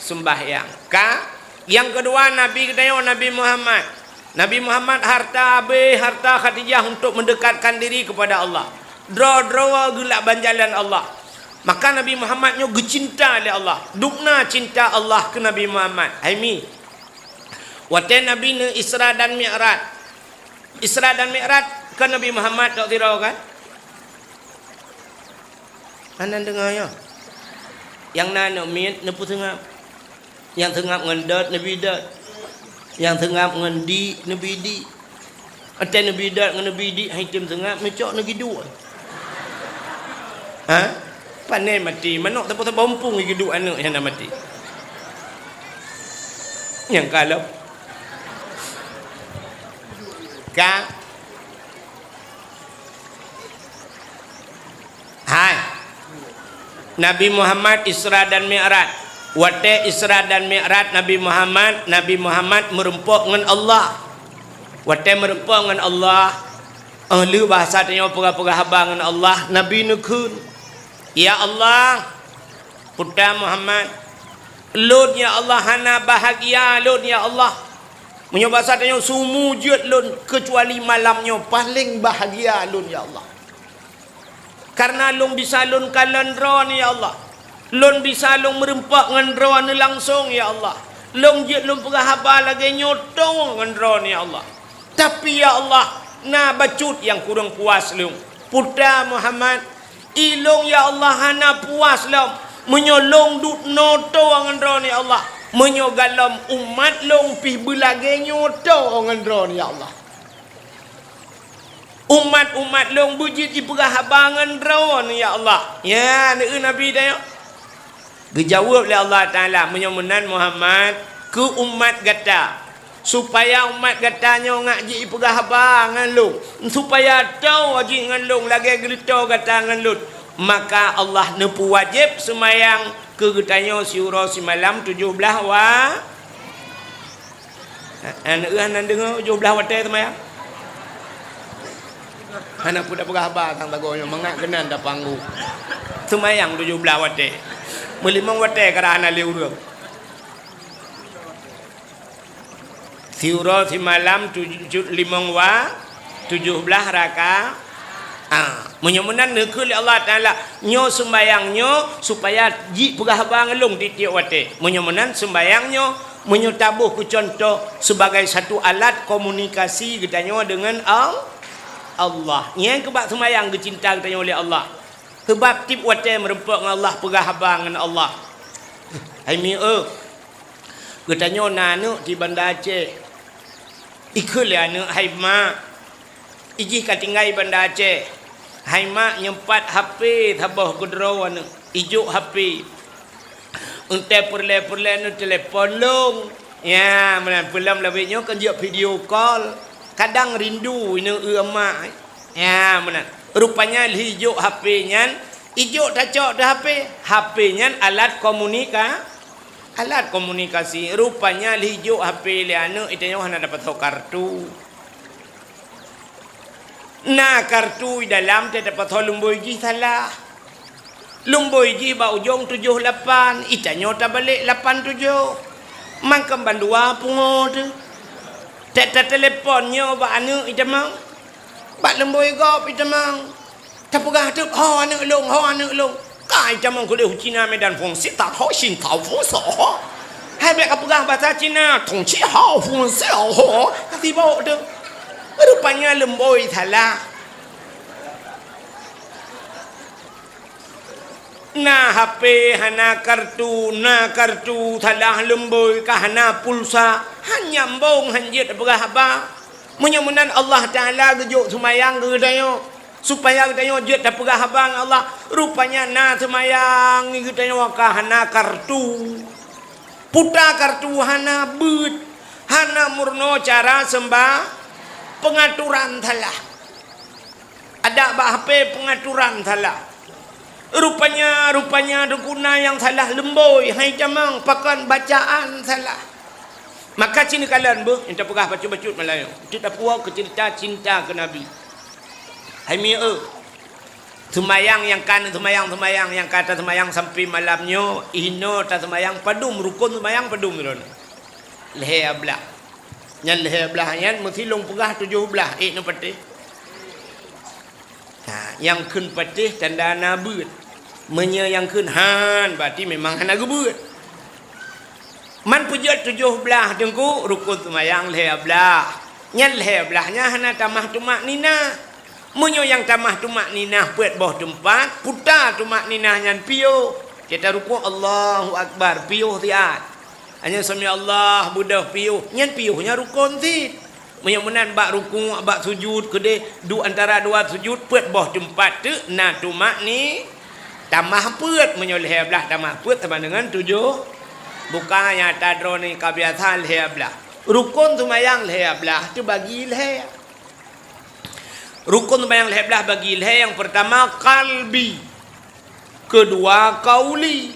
seumbahyang. Ka, nyang keudua Nabi geutanyoe Nabi Muhammad. Nabi Muhammad harta abéh harta Khadijah untuk mendekatkan diri kepada Allah. Droe-droe geulakban jalan Allah. Maka Nabi Muhammad nyoe geucinta lé Allah. Dubna cinta Allah keu Nabi Muhammad. Hai mi. Watèe Nabi neu Isra dan Mi'raj. Isra dan Mi'raj kan Nabi Muhammad tok sidroe kan? Hana deungoe nyoe. Nyang na aneuk miet neupeuseungab. Nyang seungab ngon dot neubi dot. Nyang seungab ngon di neubi di. Watèe neubi dot ngon neubi di han item seungab, neucok neugiduek. Ha? Pané maté, manok saboh-saboh eumpung igiduek aneuk nyang na maté. Nyang kalon. Ka. Hai. Nabi Muhammad Isra dan Mi'raj. Watèe Isra dan Mi'raj Nabi Muhammad, Nabi Muhammad meureumpok ngon Allah. Watèe meureumpok ngon Allah, eh, lheueh bahasa tanyoe peugah-peugah haba ngon Allah, Nabi neukheun, "Ya Allah, Puta Muhammad, lôn, ya Allah, hana bahagia lôn, ya Allah. Meunyoe basa tanyoe, sumu jeuet lôn, keucuali malam nyoe paleng bahagia lôn, ya Allah. Kareuna lôn bisa lôn kalon droeneuh, ya Allah. Lôn bisa lôn meureumpok ngon Droeneuh langsong, ya Allah. Lôn jeuet lôn peugah haba lagée nyoe toe ngon Droeneuh, ya Allah. Tapi, ya Allah, na bacut nyang kureueng puas lôn. Peue ta Muhammad, ilôn, ya Allah, hana puas lom meunyoe lôn duek noe toe ngon Droeneuh, ya Allah. Meunyoe golom umat lôn pih beulagée nyoe toe ngon Droeneuh, ya Allah. Umat-umat lôn beujeuet jipeugah haba ngon Droeneuh, ya Allah. Ya, neu Nabi tanyoe. Geujaweueb lé Allah Taala, "Meunyoe meunan Muhammad, keu umat gata, supaya umat gata nyoe ngak jipeugah haba ngon lôn, supaya toe jih ngon lôn lagée geuleutoe gata ngon lôn, maka Allah neupeuwajéb seumayang keu geutanyoe siuroe simalam tujoh blaih wa." Aneuk hana deungoe tujoh blaih watée seumayang. Hana peue tapeugah haba sang sagoe nyoe, mangat keunan tapanggu. Seumayang tujoh blaih watée. Meulimong watée kara hana lé ureuëng. Siuroe simalam tujoh, limong wa, tujoh blaih raka-, Ah, meunyoe meunan neukheun lé Allah Taala, nyoe sumbayang nyoe supaya jipeugah haba ngon lôn tieb-tieb watée. Meunyoe meunan sumbayang nyoe, meunyoe taboh keu cuntoh sebagai satu alat komunikasi geutanyoe deungon Al-, Allah. Nyang keubah sumbayang geucinta geutanyoe lé Allah. Sebab tieb watée meureumpok ngon Allah, peugah haba ngon Allah. Hai mi eu, geutanyoe na aneuk di Banda Aceh. Ikheun lé aneuk, "Hai mak, ijih ka tinggai Banda Aceh. Hai mak, nyoe pat H P saboh keudroe aneuk. Ijok H P. Eunteuk peureulée-peureulée aneuk telepon lôn." Ya, meunan peulom lawét nyoe kan jok video call. Kadang rindu ineuk eu mak. Ya, meunan. Rupanya lheuh ijok H P nyan, ijok tacok teuh H P. H P nyan alat komunika-, Alat komunikasi, rupanya lheuh ijok H P lé aneuk, itanyoe hana tapasoe kartu. Na kartu i dalam teuh tapasoe lumbôi jih salah. Lumbôi jih bak ujong tujoh lapan, itanyoe tabalek lapan tujoh. Mangkém bandua pungo teuh. Teuh tatelepon nyoe bak aneuk itamong. Bak lumbôi gob itamong. Tapeugah teuk, "Ho aneuk lôn, ho aneuk lôn." Ka itamong keudeh u Cina Medan Fungsi, ta ho shin tau fung so ho. Hai bék kapeugah basa Cina, "Tong ci hao fung si ho ho." Ka sibok teuk. Rupanya lumbôi salah. Na H P hana kartu, na kartu salah lumbôi ka hana pulsa. Hanya embong han jeuet peugah haba. Meunyoe meunan Allah Taala geujok seumayang keu geutanyoe, supaya geutanyoe jeuet tapeugah haba ngon Allah. Rupanya na seumayang geutanyoe ka hana kartu. Puta kartu hana beuet, hana meurunoe cara seumba-, peungaturan salah. Adak bak H P peungaturan salah. Rupanya, rupanya teungku na nyang salah lumbôi, hai tamong, pakon bacaan salah. Maka ci neukalon beuh, nyang tapeugah bacut-bacut Meulayu. Teuk tapuwoe keu ceurita cinta keu Nabi. Hai mi eu, seumayang nyang ka neuseumayang, seumayang nyang ka taseumayang sampoe malam nyoe, inoe taseumayang padum rukon seumayang padum droeneuh? Lhée blaih. Nyan lhée blaih nyan meusi lôn peugah tujoh blaih, ék neupatéh. Ha, nyang kheun patéh tanda na beuet. Meunyoe nyang kheun han, berarti memang hana geubeuet. Man peujeuet tujoh blaih teungku, rukon seumayang lhée blaih. Nyan lhée blaih nyan hana tamah tumakninah. Meunyoe nyang tamah tumakninah peuet boh teumpat, puta tumakninah nyan piôh. Kita rukuk, Allahu Akbar, piôh siat. Hanya sami Allah beudôh piôh, nyan piôh nyan rukon cit. Meunyoe meunan bak rukuk, bak sujud, keudeh duek antara dua sujud, peuet boh teumpat teuk na tumakni-, tamah peuet. Meunyoe lhée blaih tamah peuet sama dengan tujoh. Bukan nyata droeneuh ka biasa lhée blaih. Rukon seumayang lhée blaih teubagi lhée. Rukon seumayang lhée blaih bagi lhée, nyang peurtama kalbi. Keudua kauli,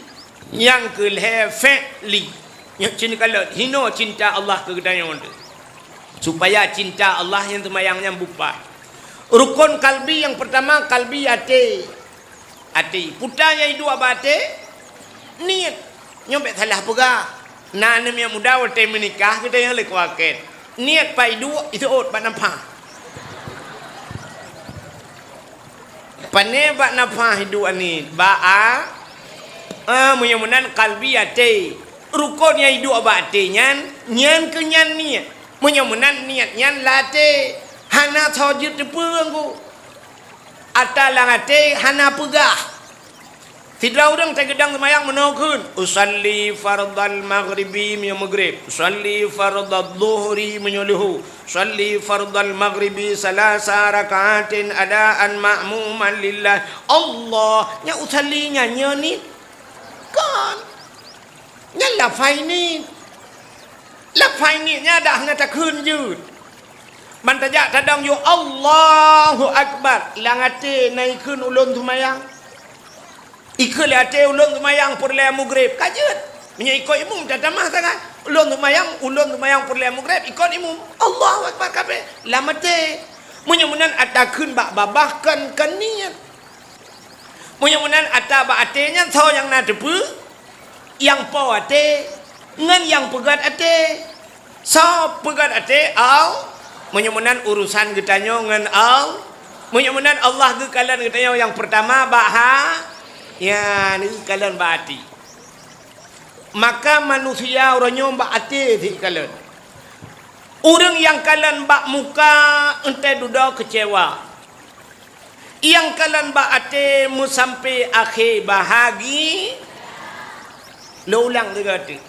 nyang keu lhée fi'li. Nyoe cit neukalon, hinoe cinta Allah keu geutanyoe teuh. Supaya cinta Allah nyang seumayang nyan beupaih. Rukon kalbi nyang peurtama kalbi até. Até. Peue ta nyang iduek bak até? Niet. Nyoe bék salah peugah. Na aneuk miet muda watée meunikah geutanyoe lé kuakét. Niet pat iduek, iseuôt bak nafah. Pané bak nafah iduek niet, bak a-, Ah, meunyoe meunan kalbi até. Rukon nyang iduek bak até nyan, nyan keuh nyan niet. Meunyoe meunan niet nyan lam até, hana soe jeuet teupeu. Ata lam até hana peugah. Sidroe ureuëng teugeudong seumayang meunoe kheun, "Usalli fardal maghribi," meunyoe maghrib, "Usalli fardal dhuhri," meunyoe luhu, "Usalli fardal maghribi salasa rakaatin adaan ma'muman lillah." Allah, nyan usalli nyan nyoe niet. Kon. Nyan lafai niet. Lafai niet nyan dak hana takheun jeuet. Ban tajak tadong yue Allahu Akbar, lam até na ikheun ulôn seumayang. Ikheun lé até ulôn seumayang peureulée maghrib, ka jeuet. Meunyoe ikot imum tatamah sangat. Ulôn seumayang, ulôn seumayang peureulée maghrib, ikot imum. Allahu Akbar kabeh, lam até. Meunyoe meunan ata kheun bak babah kon, kon niet. Meunyoe meunan ata bak até nyan soe nyang na teupeu? Nyang po até ngon nyang peugét até. Soe peugét até? Al-, meunyoe meunan urusan geutanyoe ngon Al-, meunyoe meunan Allah geukalon geutanyoe nyang peurtama bak ha-, nyan geukalon bak até. Maka manusia uroe nyoe bak até sit kalon. Ureuëng nyang kalon bak muka, enteuk dudoe keucewa. Nyang kalon bak até meusampé akhé bahagi. Lôn ulang sigoe teuk.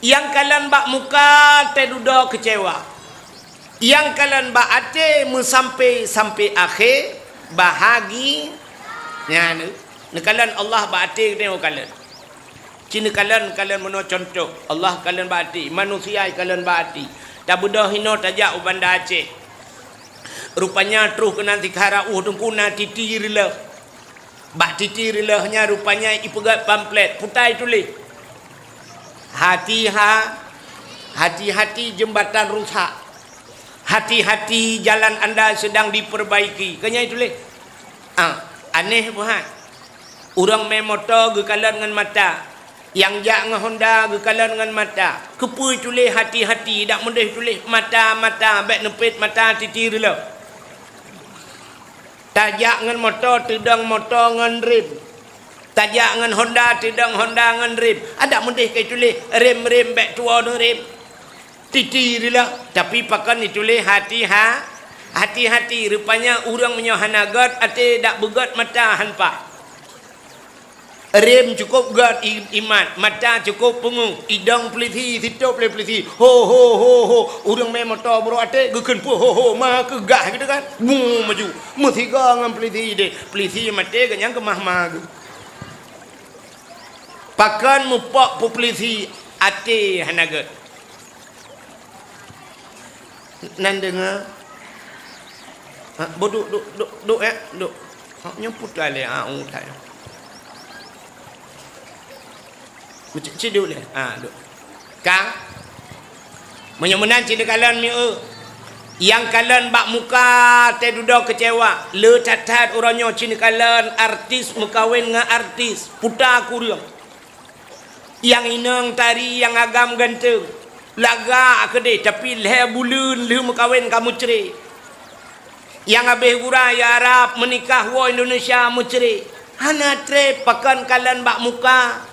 Nyang kalon bak muka teududoe keucewa. Nyang kalon bak até meusampé, sampé akhé bahagi. Nyan, neukalon Allah bak até geutanyoe kalon. Ci neukalon, kalon meunoe contoh. Allah kalon bak até, manusia kalon bak até. Tabeudôh inoe tajak u Banda Aceh. Rupanya troh keunan sikhala ueh teungku na titi reuleuh. Bak titi reuleuh nyan rupanya ipeugét pamflet, peue ta ituléh, "Hati-ha-, hati-hati jembatan rusak. Hati-hati jalan anda sedang diperbaiki." Ka nyan ituléh. Ah, aneh buhan. Ureuëng mé moto geukalon ngon mata. Nyang jak ngon Honda geukalon ngon mata. Keupeue tuléh hati-hati, dak meudeh tuléh mata-mata, bék neupet mata titi reuleuh. Tajak ngon moto, teudong moto ngon rem. Tajak ngon Honda, teudong Honda ngon rem. Adak meudeh ka tuléh rem-rem, bék tuwoe neurem. Titi reuleuh, tapi pakon ituléh hati-ha-, hati-hati. Rupanya ureuëng meunyoe hana gét até, dak beugét mata han paih. Rem cukôp gét i-, imat, mata cukôp peungeuh, idong peulisi, sitôb lé peulisi. Ho, ho, ho, ho. Ureuëng mé moto brok até geukheun peue ho, ho, ma keuh gah gitu kan. Bung maju. Meusigoe ngon peulisi deh. Peulisi maté geuh nyang keumah ma geuh. Pakon mupok peue peulisi até hana gét. Nan deungoe. Ha, boh duek, duek, duek, duek, ya, duek. Ha, nyoe putra lé, ha, u that. Meucit-cit duek lé. Ha, duek. Ka? Meunyoe meunan ci neukalon mieu. Nyang kalon bak muka teududoe keucewa. Le that-that uroe nyoe ci neukalon artis meukawen ngon artis. Puta kureueng. Nyang inong tari nyang agam ganteng, lagak keudeh, tapi lhée buleuen lheueh meukawen ka meucre. Nyang habéh gura i Arab meunikah woe Indonesia meucre. Hana treb pakon kalon bak muka.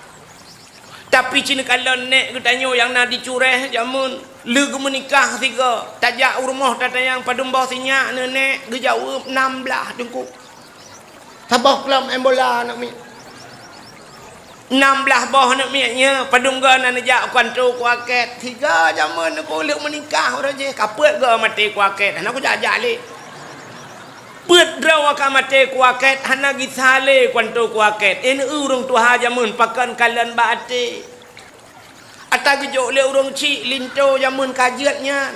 Tapi ci neukalon nék geutanyoe nyang na di Cureh jameun. Lheueh geumeunikah sigoe, tajak u rumoh tatanyong padum boh sinyak neunék, geujaweueb nam blaih teungku. Saboh klub main bola aneuk miet. Nam blaih boh aneuk miet nyoe, padum goe na neujak u kantô kuakét. Sigoe jameun neukuleuek meunikah uroe jih, ka peuet goe maté kuakét. Hana kujak-jak lé. Peuet droe ka maté kuakét, hana gisa lé kantô kuakét. Inan ureuëng tuha jameun pakon kalon bak até. Ata geujok lé ureuëng chik linto jameun ka jeuet nyan.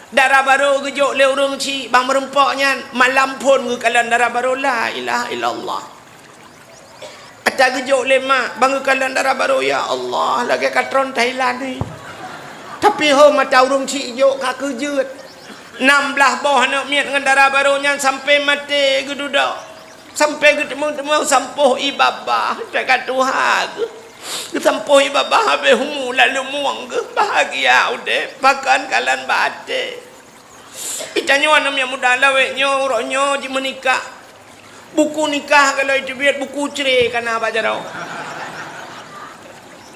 Dara barô geujok lé ureuëng chik bang meureumpok nyan, malam phon geukalon dara barô, la ilaha illallah. Ata geujok lé mak bang geukalon dara barô, ya Allah, lagée katron Thailand ni. Tapi ho mata ureuëng chik jok ka keujeuet. Nam blaih boh aneuk miet ngon dara barô nyan sampai maté geududoe. Sampai geuteumong-teumong sampoh ié babah, teuka tuha geuh. Geusampoh ié babah habéh umu lalu mueng geuh, bahagia udeb, pakon kalon bak até. Itanyoe aneuk miet muda lawét nyoe, uroe nyoe jimeunikah. Buku nikah kalau iteubiet, buku cre kana bak jaroe.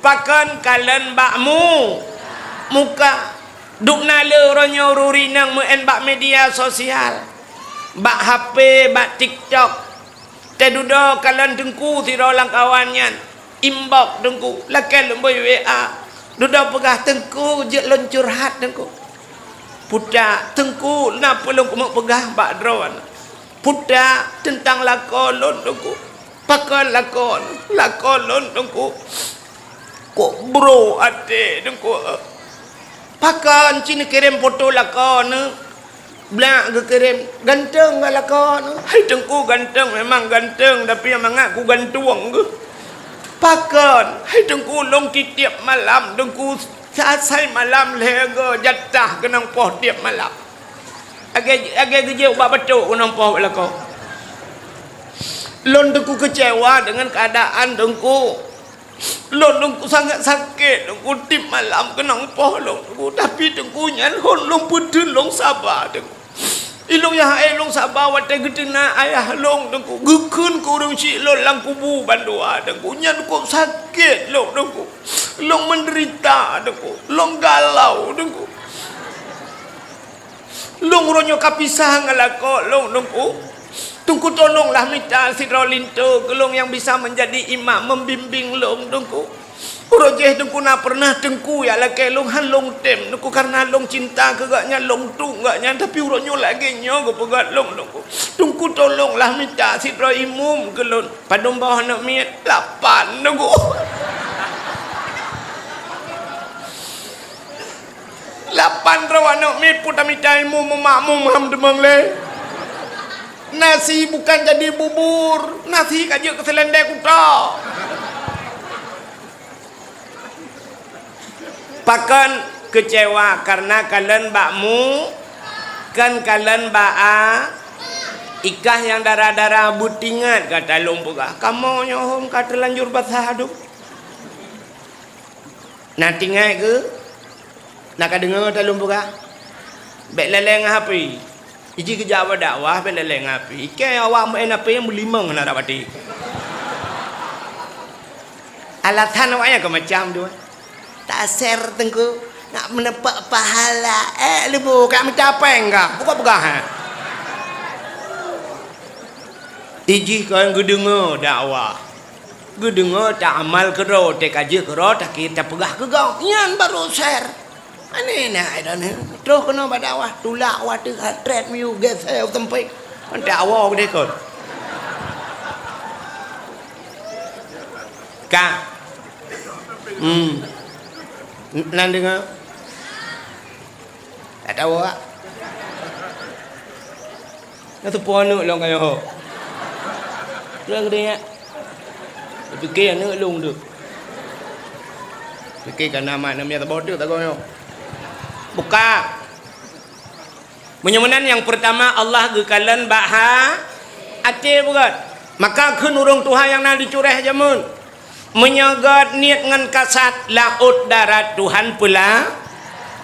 Pakon kalon bak mu, muka. Dubna le uroe nyoe ureuëng inong meu'en bak media sosial, bak H P, bak TikTok. Teududoe kalon teungku sidroe lam kawan nyan, inbox teungku, lakée lôn bri W A. Dudoe peugah, "Teungku, jeuet lôn curhat teungku." Putak, "Teungku, na peue lôn keumeung peugah bak droeneuh?" Putak, "Teuntang lakoe lôn teungku." "Pakon lakoe?" "Lakoe lôn teungku, kok bro até teungku." "Pakon?" "Ci neukirém foto lakoe neuh." Blak geukirém, "Ganteng ka lakoe neuh?" "Hai teungku, ganteng memang ganteng, tapi nyang mangat kugantung geuh." "Pakon?" "Hai teungku, lôn tiep-tiep malam teungku, asai malam lhée go jatah keunong poh tiep malam. Lagée, lagée geujeuet ubak batok keunong poh lakoe." "Lôn teungku keucewa deungon keuadaan teungku. Lôn teungku sangat sakét teungku, tiep malam keunong poh lôn teungku, tapi teungku nyan hon lôn peuteun lôn saba teungku. Ilôn nyang hai lôn saba watée geuteuna ayah lôn teungku, geukheun keu ureuëng syiek lôn lam kubu bandua teungku, nyan kok sakét lôn teungku. Lôn meudeurita teungku, lôn galau teungku. Lôn uroe nyoe ka pisah ngon lakoe lôn teungku. Teungku tolonglah mita sidroe linto keu lôn nyang bisa meunjadi imam meubimbéng lôn teungku. Uroe jéh teungku na peureunah teungku jak lakée lôn, han lôn tem teungku, kareuna lôn cinta keu gobnyan, lôn tueng gobnyan, tapi uroe nyoe lagée nyoe geupeugah lôn teungku. Teungku tolonglah mita sidroe imum keu lôn. Padum boh aneuk miet? Lapan teungku. Lapan droe aneuk miet pun tamita imum, meumakmum ham teumeung lé. Nasi bukan jadi bubur, nasi ka jeuet keu seulendé kuta. Pakon keucewa? Kareuna kalon bak mu, kon kalon bak a. Ikah nyang dara-dara beutingat gata lôn peugah. Kamoe nyoe hom ka teulanjur basah dum. Na tingai keu? Na ka deungoe ta lôn peugah? Bék lalée ngon H P. Iji geujak bak dakwah bék lalée ngon H P. Ikée awak meu'en H P nyang meulimong hana rab até. Alasan awak nyan ka macam tu. Taser teungku, nak meuneupok pahala. Eh, leubeh ka mita péng ka. Buka peugah, ha. Ijih kon geudeungoe dakwah. Geudeungoe, ta amal keudroe, teuka jeuet keudroe, takir tapeugah keu gob. Nyan barô ser. Aneh na ai droeneuh. Troh keunoe bak dakwah, tulak watée hat trét miyueb geusée u teumpék. Mantap awoe geude kon. Ka. Hmm. Nan deungoe. Tak tahu awak. Nyan teupeue aneuk lôn ka nyoe. Lôn geude nyan. Pike aneuk lôn tu. Pike ka na mak na miet saboh teuk tagoe nyoe. Buka. Meunyoe meunan nyang peurtama Allah geukalon bak ha-, até beugét. Maka kheun ureuëng tuha nyang na di Cureh jameun. Meunyoe gét niet ngon kasat, laôt darat Tuhan peula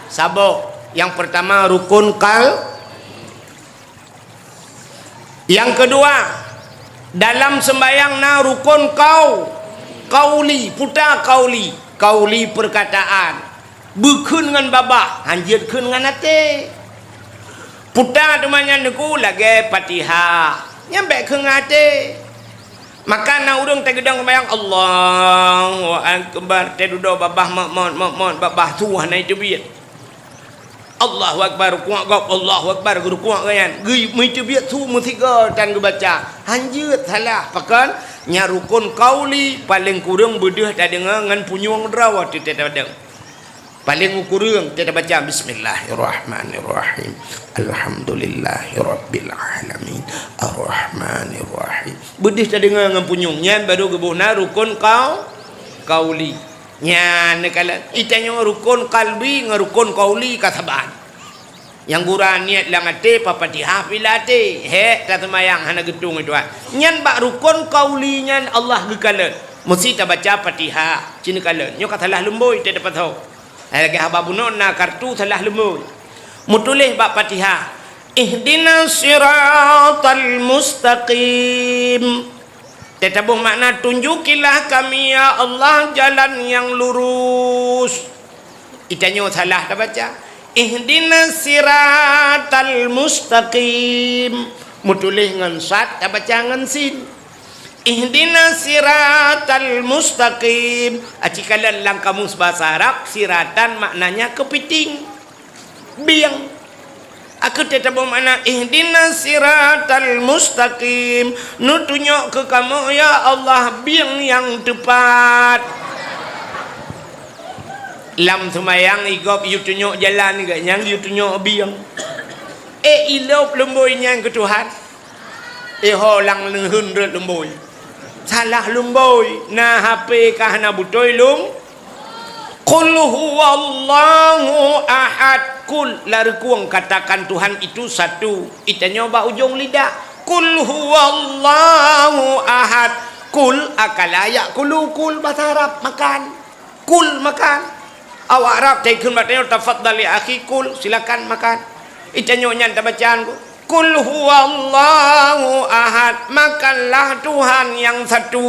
saboh. Nyang peurtama rukun kal-, Nyang keudua, dalam seumbahyang na rukon kau-, kauli, puta kauli, kauli peurkataan, beukheun ngon babah, hanjeuet kheun ngon até. Puta teuma nyan teungku lagée Fatihah, nyan bék kheun ngon até. Maka na ureuëng teugeudong seumbahyang, "Allahu Akbar," teududoe babah mot-mot, mot-mot, babah su hana iteubiet. Allahu Akbar, rukuk gob, Allahu Akbar, geurukuk gobnyan. Geu-, meuteubiet su meusigoe tan geubaca. Hanjeuet salah, pakon? Nyan rukon kauli, paleng kureueng beudeuh tadeungoe ngon punyueng droe teutab tadeungoe. Paleng kureueng teutab tabaca, "Bismillahirrahmanirrahim. Alhamdulillahirabbil alamin. Arrahmanirrahim." Beudeuh tadeungoe ngon punyueng. Nyan barô geuboh na rukon kau-, kauli. Nyan neukalon, itanyoe rukon kalbi ngon rukon kauli ka saban. Nyang gura niet lam até, Fatihah pih lam até. Hék, taseumayang hana geutung itu, ah. Nyan bak rukon kauli nyan Allah geukalon. Meusti tabaca Fatihah, ci neukalon. Nyoe ka salah lumbôi teuh tapasoe. Hai lagée haba bunoe na kartu salah lumbôi. Meutuléh bak Fatihah, "Ihdinas siratal mustaqim." Teutabôh makna, "Tunjukilah kami, ya Allah, jalan yang lurus." Itanyoe salah tabaca, "Ihdinas siratal mustaqim." Meutuléh ngon sad, tabaca ngon sin. "Ihdinas siratal mustaqim." Aci kalon lam kamus bahasa Arab, siratan maknanya keupiting. Bieng. Aku teutabôh makna, "Ihdinas siratal mustaqim." Neutunyok keu kamoe, ya Allah, bieng nyang teupat. Lam seumayang, i gob yue tunyok jalan, gobnyan yue tunyok bieng. Eh, ilop lumbôi nyan keu Tuhan. Eh, ho lam neuheun rot lumbôi. Salah lumbôi, na H P ka hana beutôi lum. Qul huwallahu ahad. Qul, lareukong katakan Tuhan itu satu. Itanyoe bak ujong lidah. Qul huwallahu ahad. Qul akala ya'kulu, qul bahasa Arab, makan. Kul, makan. Awak Arab taikheun bak tanyoe, "Tafadhal ya akhi, kul, silakan makan." Itanyoe nyan tabacaan ku, "Kul huwallahu ahad, makanlah Tuhan yang satu."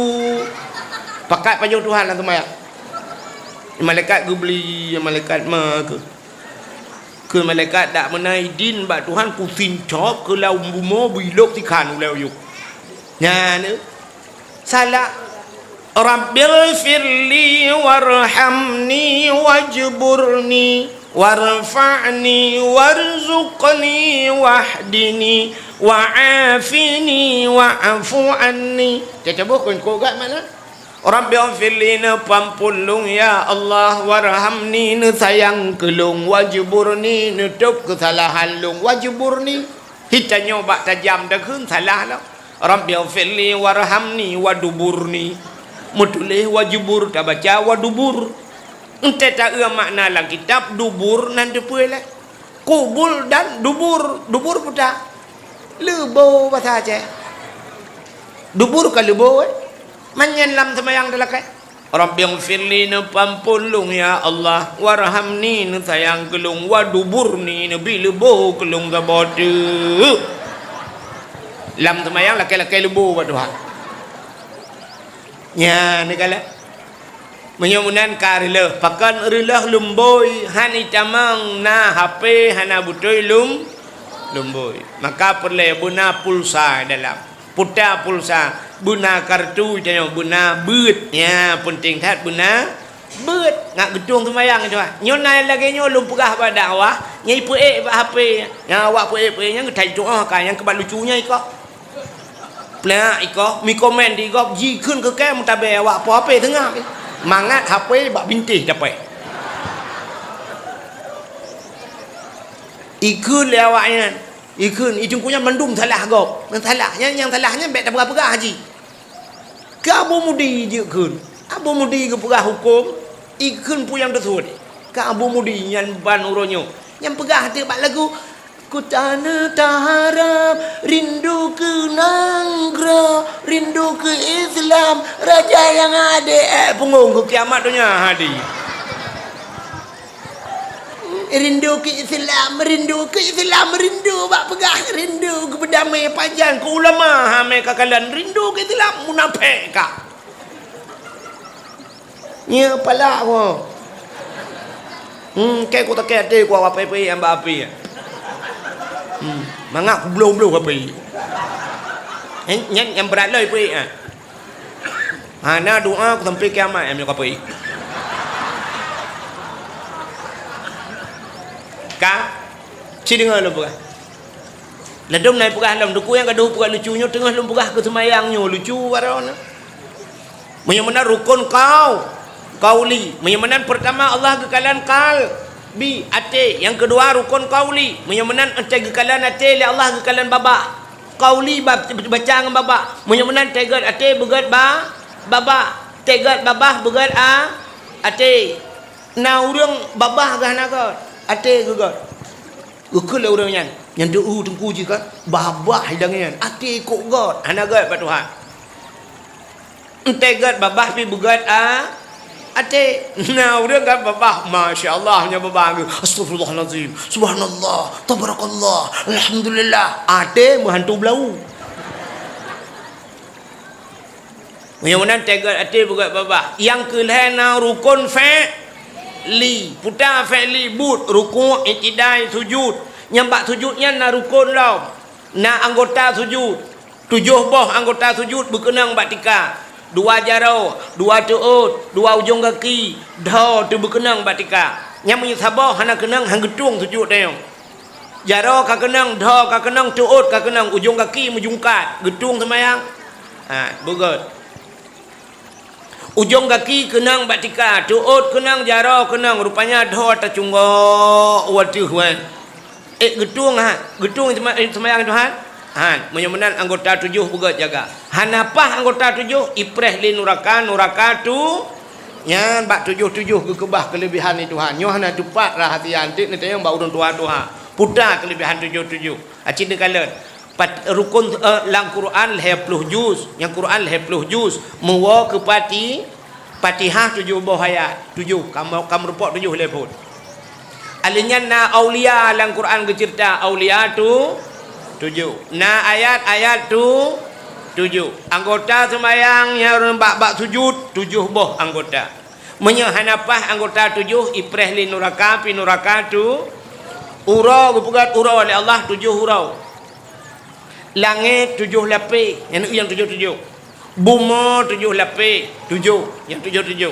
Pakat pajoh Tuhan lam seumayang. Malaikat geubri, malaikat ma keu. Keu malaikat dak meunai din bak Tuhan, kusincop keu lam bumoe, bilop sikhan ulée uyuek. Nyan, eh. Salah. "Rabbighfirli warhamni wajburni warfa'ni warzuqni wahdini wa'afini wa'fu anni." Teutabôh kon kok gat makna? "Rabbighfirli, neupeuampôn lôn, ya Allah, warhamni, neusayang keu lôn, wajburni, neutôb keusalahan lôn, wajburni." Hitanyoe bak tajam takheun salah lom. "Rabbighfirli warhamni waduburni." Meutuléh wajubur, tabaca wadubur. Entée taeu makna lam kitab, dubur nan teupeue lé. Kubul dan dubur, dubur puta. Leubo basa Aceh. Dubur ka leubo, eh. Manyan lam seumayang talakée. "Rabbighfirli, neupeuampôn lôn, ya Allah, warhamni, neusayang keu lôn, waduburni, neubi leubo keu lôn saboh teuk." Lam seumayang lakée-lakée leubo bak Tuhan. Nyan neukalon. Meunyoe meunan ka reuloh, pakon reuloh lumbôi, han itamong na H P, hana beutôi lum-, lumbôi. Maka peureulée beuna pulsa dalam. Puta pulsa, beuna kartu tanyoe, beuna beuet. Nya, peunteng that beuna beuet. Ngat geutueng seumayang itu, ah. Nyoe na lagée nyoe lôn peugah bak dakwah, nyang ipeuék bak H P. Nyang awak peuék-peuék nyang geutai tuoh ka, nyang keubat lucu nyan ikoh. Plak ikoh, mi komen di gob, jikheun keu kée meutabée awak po H P teungoh. Mangat H P bak bintéh dapée. Ikheun lé awak nyan. Ikheun, i teungku nyan mandum salah gob. Nyang salah nyan, nyang salah nyan bék tapeugah-peugah jih. Keu Abu Mudi jikheun. Abu Mudi geupeugah huköm, ikheun peue nyang teusuet. Keu Abu Mudi nyan ban uroe nyoe. Nyang peugah teuk bak lagu, "Ku taneuh taharap, rindu keu nanggroe, rindu keu Islam, raja nyang adé." Eh, punggong keu kiamat donya hadi. Rindu keu Islam, rindu keu Islam, rindu bak peugah, rindu keu beudamé pajan, keu ulama ha mé ka kalon, rindu keu Islam, munafék ka. Nyeuk palak woe. Hmm, kée ku takée até ku awak peuék-peuék nyang bak api. Hmm, mangat ku bloh-bloh api. Nyan, nyan nyang brat lom peuék, ah. Hana doa ku sampai kiamat, eh, meunyoe ka peuék. Ka? Ci deungoe lôn peugah. Ladôm na peugah lom, teungku nyang gadôh peugah lucu nyoe, teungoh lôn peugah keu seumayang nyoe, lucu baroe na. Meunyoe meunan rukun qau-, qauli. Meunyoe meunan peurtama Allah geukalon qalbi, até. Nyang keudua rukun qauli. Meunyoe meunan teuh geukalon até lé Allah geukalon babah. Qauli ba-, baca ngon babah. Meunyoe meunan teuh gét até beugét ba-, babah. Teuh gét babah beugét a-, até. Na ureuëng babah geuh hana gét, até geugét. Geukheun lé ureuëng nyan, nyan teu-u teungku jih kan, babah idang nyan, até kok gét, hana gét bak Tuhan. Entée gét babah pih beugét a-, até. Na ureuëng kan babah, masya Allah, nyan babah geuh, astagfirullahalazim, subhanallah, tabarakallah, alhamdulillah, até meuhantu beulau. Meunyoe meunan teugot até beugét babah. Nyang keu lhée na rukon fi'li. Peue ta fi'li? Buet, rukuk, i'tidai, sujud. Nyang bak sujud nyan na rukon lom. Na anggota sujud. Tujoh boh anggota sujud beukeunong bak tika. Dua jaroe, dua teuôt, dua ujong gaki, dhoe teubeukeunong bak tika. Nyang meunyoe saboh hana keunong, han geutueng sujud tanyoe. Jaroe ka keunong, dhoe ka keunong, teuôt ka keunong, ujong gaki meujungkat, geutueng seumayang. Ha, beugét. Ujong gaki keunong bak tika, teuôt keunong, jaroe keunong, rupanya dhoe tacunggok u ateueh wan. Eh, geutueng ha, geutueng seuma-, seumayang Tuhan? Han, meunyoe meunan anggota tujoh beugét jaga. Hana paih anggota tujoh, ipreh lé nuraka, nuraka tu, nyan bak tujoh-tujoh geukeubah keuleubehan di Tuhan. Nyoe hana teupat rahsia, anteuk neutanyong bak ureuëng tuha-tuha. Peue ta keuleubehan tujoh-tujoh. Aci neukalon. Pat-, rukon, eh, lam Quran lhée ploh juz. Nyang Quran lhée ploh juz. Meuwoe keu pati-, Fatihah tujoh boh ayat. Tujoh. Kamoe, kamoe rupok tujoh lhée phon. Alheuh nyan na aulia lam Quran geuceurita. Aulia tu tujoh. Na ayat-ayat tu tujoh. Anggota seumayang nyang bak-bak sujud, tujoh boh anggota. Meunyoe hana paih anggota tujoh, ipreh lé nuraka, pi nuraka tu, uroe geupeugét uroe lé Allah tujoh uroe. Langét tujoh lapéh, nyang tujoh-tujoh. Bumoe tujoh lapéh, tujoh, nyang tujoh-tujoh.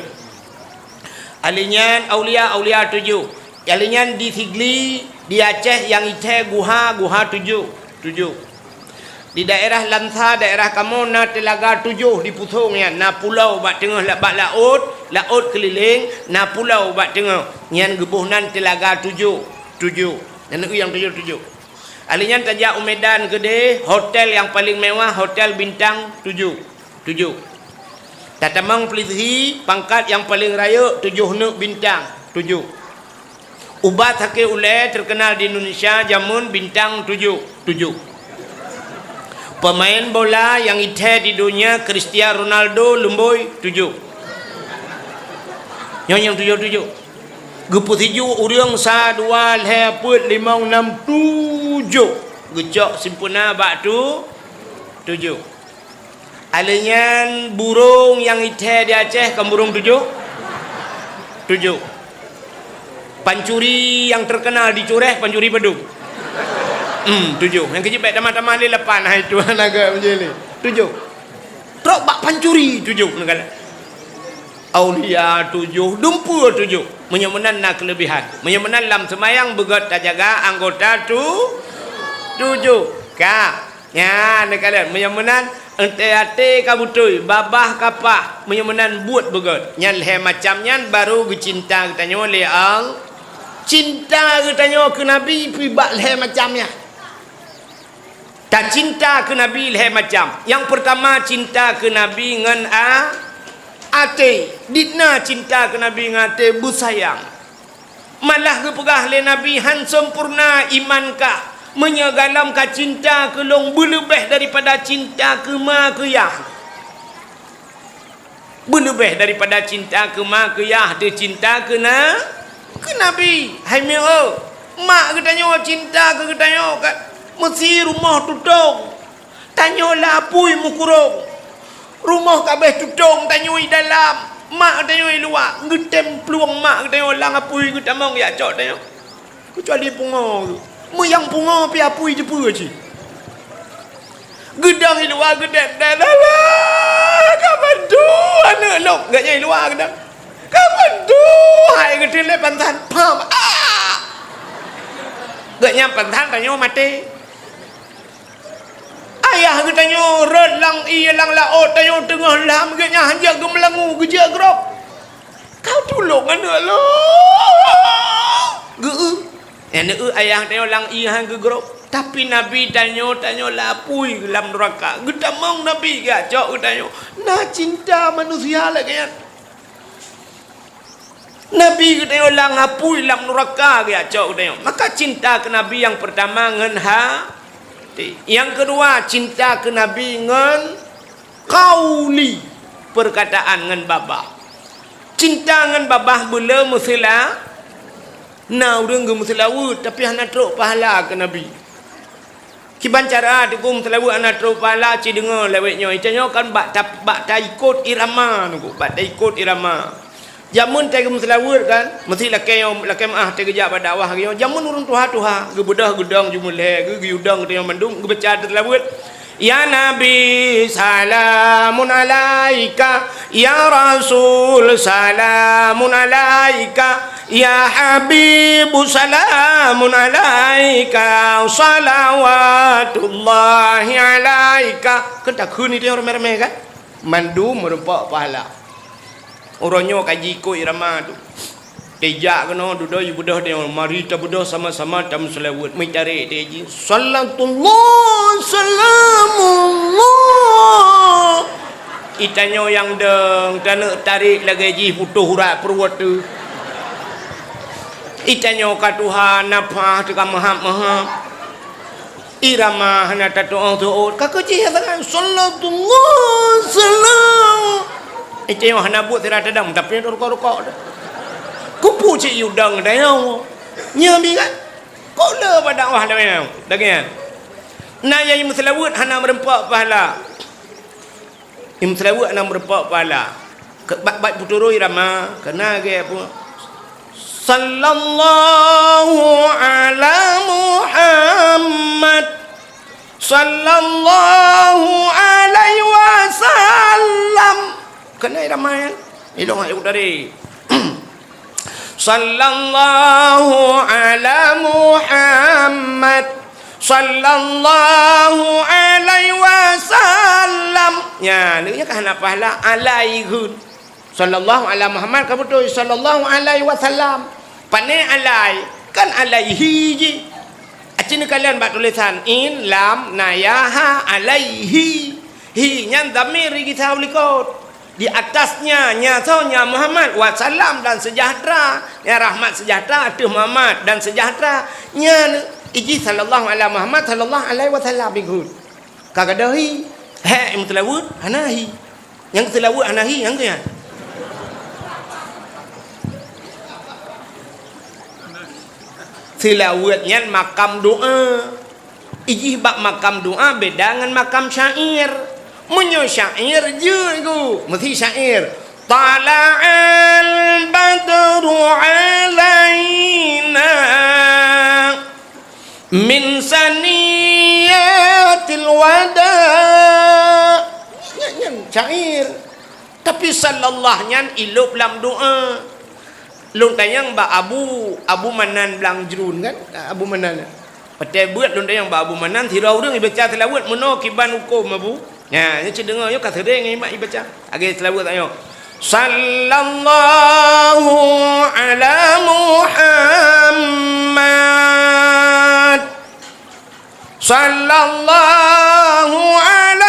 Alheuh nyan aulia, aulia tujoh. Alheuh nyan di Sigli, di Aceh nyang ithée guha, guha tujoh, tujoh. Di daerah Lamsa, daerah kamoe na teulaga tujoh di Pusong nyan, na pulo bak teungoh la-, bak laôt, laôt keulileng, na pulo bak teungoh. Nyan geuboh nan teulaga tujoh, tujoh. Nyang tujoh-tujoh. Alheuh nyan tajak u Medan keudeh, hotel nyang paleng mewah, hotel bintang tujoh. Tujoh. Tatamong peulisi pangkat nyang paleng rayeuk tujoh neuk bintang, tujoh. Ubat sakét ulée teukeunal di Indonesia jameun bintang tujoh, tujoh. Peumaén bola nyang ithée di donya Cristiano Ronaldo leumbôi tujoh. Nyoe nyang tujoh-tujoh. Geupeusijuek ureuëng sa, dua, lhée, peuet, limong, nam, tujoh. Geucok simpeuna bak tu, tujoh. Alheuh nyan burông nyang ithée di Aceh kon burông tujoh? Tujoh. Pancuri nyang teukeunal di Cureh, pancuri padum? Hmm, tujoh. Nyang keujeuet bék tamah-tamah lé lapan, hai tuan agak menjadi. Tujoh. Trok bak pancuri tujoh, neukalon. Aulia tujoh, dumpeue tujoh. Meunyoe meunan na keuleubehan. Meunyoe meunan lam seumayang beugét tajaga anggota tu, tujoh. Ka. Nyan, neukalon. Meunyoe meunan, até-até ka beutôi, babah ka paih. Meunyoe meunan buet beugét. Nyan lhée macam nyan baru geucinta geutanyoe lé Allah. Cinta geutanyoe keu Nabi pih bak lhée macam nyan. Tacinta keu Nabi lhée macam. Nyang peurtama, cinta keu Nabi ngon a-, até. Dina cinta keu Nabi ngon até beusayang. Malah geupeugah lé Nabi, "Han sempurna iman kah, meunyoe galom ka cinta keu lôn beuleubeh daripada cinta keu ma keu yah." Beuleubeh daripada cinta keu ma keu yah teuh cinta keu na-, keu Nabi. Hai mieu, mak geutanyoe cinta keu geutanyoe ka meusi rumoh tutong. Tanyoe lam apui meukurong. Rumoh ka abéh tutong tanyoe i dalam. Mak geutanyoe i luwa. Geutem plueng mak geutanyoe lam apui geutamong jak cok tanyoe. Keucuali pungo geuh. Meunyoe pungo pih apui jeupeue cit. Geudong i luwa geudek-dek, "Alah, ka mandum aneuk lôn." Gobnyan i luwa geudong. "Ka mandum," hai geuteulép pansan. Pam! Ah! Gobnyan pansan tanyoe maté. Ayah geutanyoe rhot lam ié lam laôt, tanyoe teungoh lam, gobnyan hanjeuet geumeulangue geujak grob. Ka tulông aneuk lôn. Geu-, aneuk ayah tanyoe lam ié han geugrob. Tapi Nabi tanyoe, tanyoe lam apui lam nuraka. Geutamong Nabi geujak cok geutanyoe. Na cinta manusia lagée nyan. Nabi geutanyoe lam apui lam nuraka geujak cok geutanyoe. Maka cinta keu Nabi nyang peurtama ngon hati. Nyang keudua, cinta keu Nabi ngon qauli, peurkataan ngon babah. Cinta ngon babah beuleu meuseula-, na ureuëng geumeuseulaweuet tapi hana trok pahala keu Nabi. Kiban cara Teungku meuseulaweuet hana troh pahala, ci deungoe lawét nyoe. Ita nyoe kan bak ta-, bak taikot irama Teungku, bak taikot irama. Jameun Teungku meuseulaweuet kan, meusti lakée nyoe, lakée meuáh Teungku jak bak dakwah nyoe. Jameun ureuëng tuha-tuha, geubeudôh geudong jumeulee, geu-, geuyue dong geutanyoe mandum, geubaca seulaweuet. Ya Nabi, salamun alaika. Ya Rasul, salamun alaika. Ya Habibu, salamun alaika. Salawatullahi alaika. Kan takheun itu nyang ramé-ramé kan? Mandum meureumpok pahala. Uroe nyoe ka jikôt irama tu. Tejak keunoe dudoe, yue beudôh deungon, mari tabeudôh sama-sama tameuseulaweuet. Meutarek teuh jih, salatullah, salamullah. Itanyoe nyang dong, taneuk tarek lagée jih putôh urat pruet teuh. Itanyoe ka tuha, nafah teuka meuhab-meuhab. Irama hana tatu'oh-tu'oh, ka keuh jih sangat, salatullah, salam. Itanyoe hana buet sira tadam, tapi rukok-rukok dah. Kupu cit yue dong tanyoe. Nyoe bi kan? Kok le bak dakwah lagée nyan? Lagée nyan. Na nyang meuseulaweuet hana meureumpok pahala. Nyang meuseulaweuet hana meureumpok pahala. Ke-, bak, bak peuturot irama, keunan lagée apa? Sallallahu ala Muhammad. Sallallahu alaihi wasallam. Keunan irama nyan. Ilong ayat tadi. Sallallahu ala Muhammad. Sallallahu alaihi wasallam. Nyan, nyan ka hana pahala alaihi. Sallallahu ala Muhammad ka beutôi, sallallahu alaihi wasallam. Pane alai, kan alaihi jih. Aci neukalon bak tulésan in, lam, na ya, ha, alaihi. Hi nyan dhamir gisa u likot. Di atasnya, nya soe, nya Muhammad, wa salam dan sejahtera, nya rahmat sejahtera ateueh Muhammad dan sejahtera. Nya ijih sallallahu ala Muhammad sallallahu alaihi wasallam ikot. Ka gadôh hi, hék nyang meuseulaweuet hana hi. Nyang seulaweuet hana hi, nyang keu nyan. Seulaweuet nyan makam doa. Ijih bak makam doa beda ngon makam syair. Meunyoe syair jeuet ku, meusti syair. Tala'al badru alaina min saniyatil wada. Nyan, nyan syair. Tapi sallallahu nyan ilop lam doa. Lôn tanyong bak Abu, Abu Manan Blang Jrun kan? Abu Manan. Watée beuet lôn tanyong bak Abu Manan, sidroe ureuëng ibaca seulaweuet meunoe kiban huköm Abu. Nyan, nyoe cit deungoe nyoe ka seuréng ngon imat ibaca. Lagée seulaweuet tanyoe. Sallallahu ala Muhammad. Sallallahu alaihi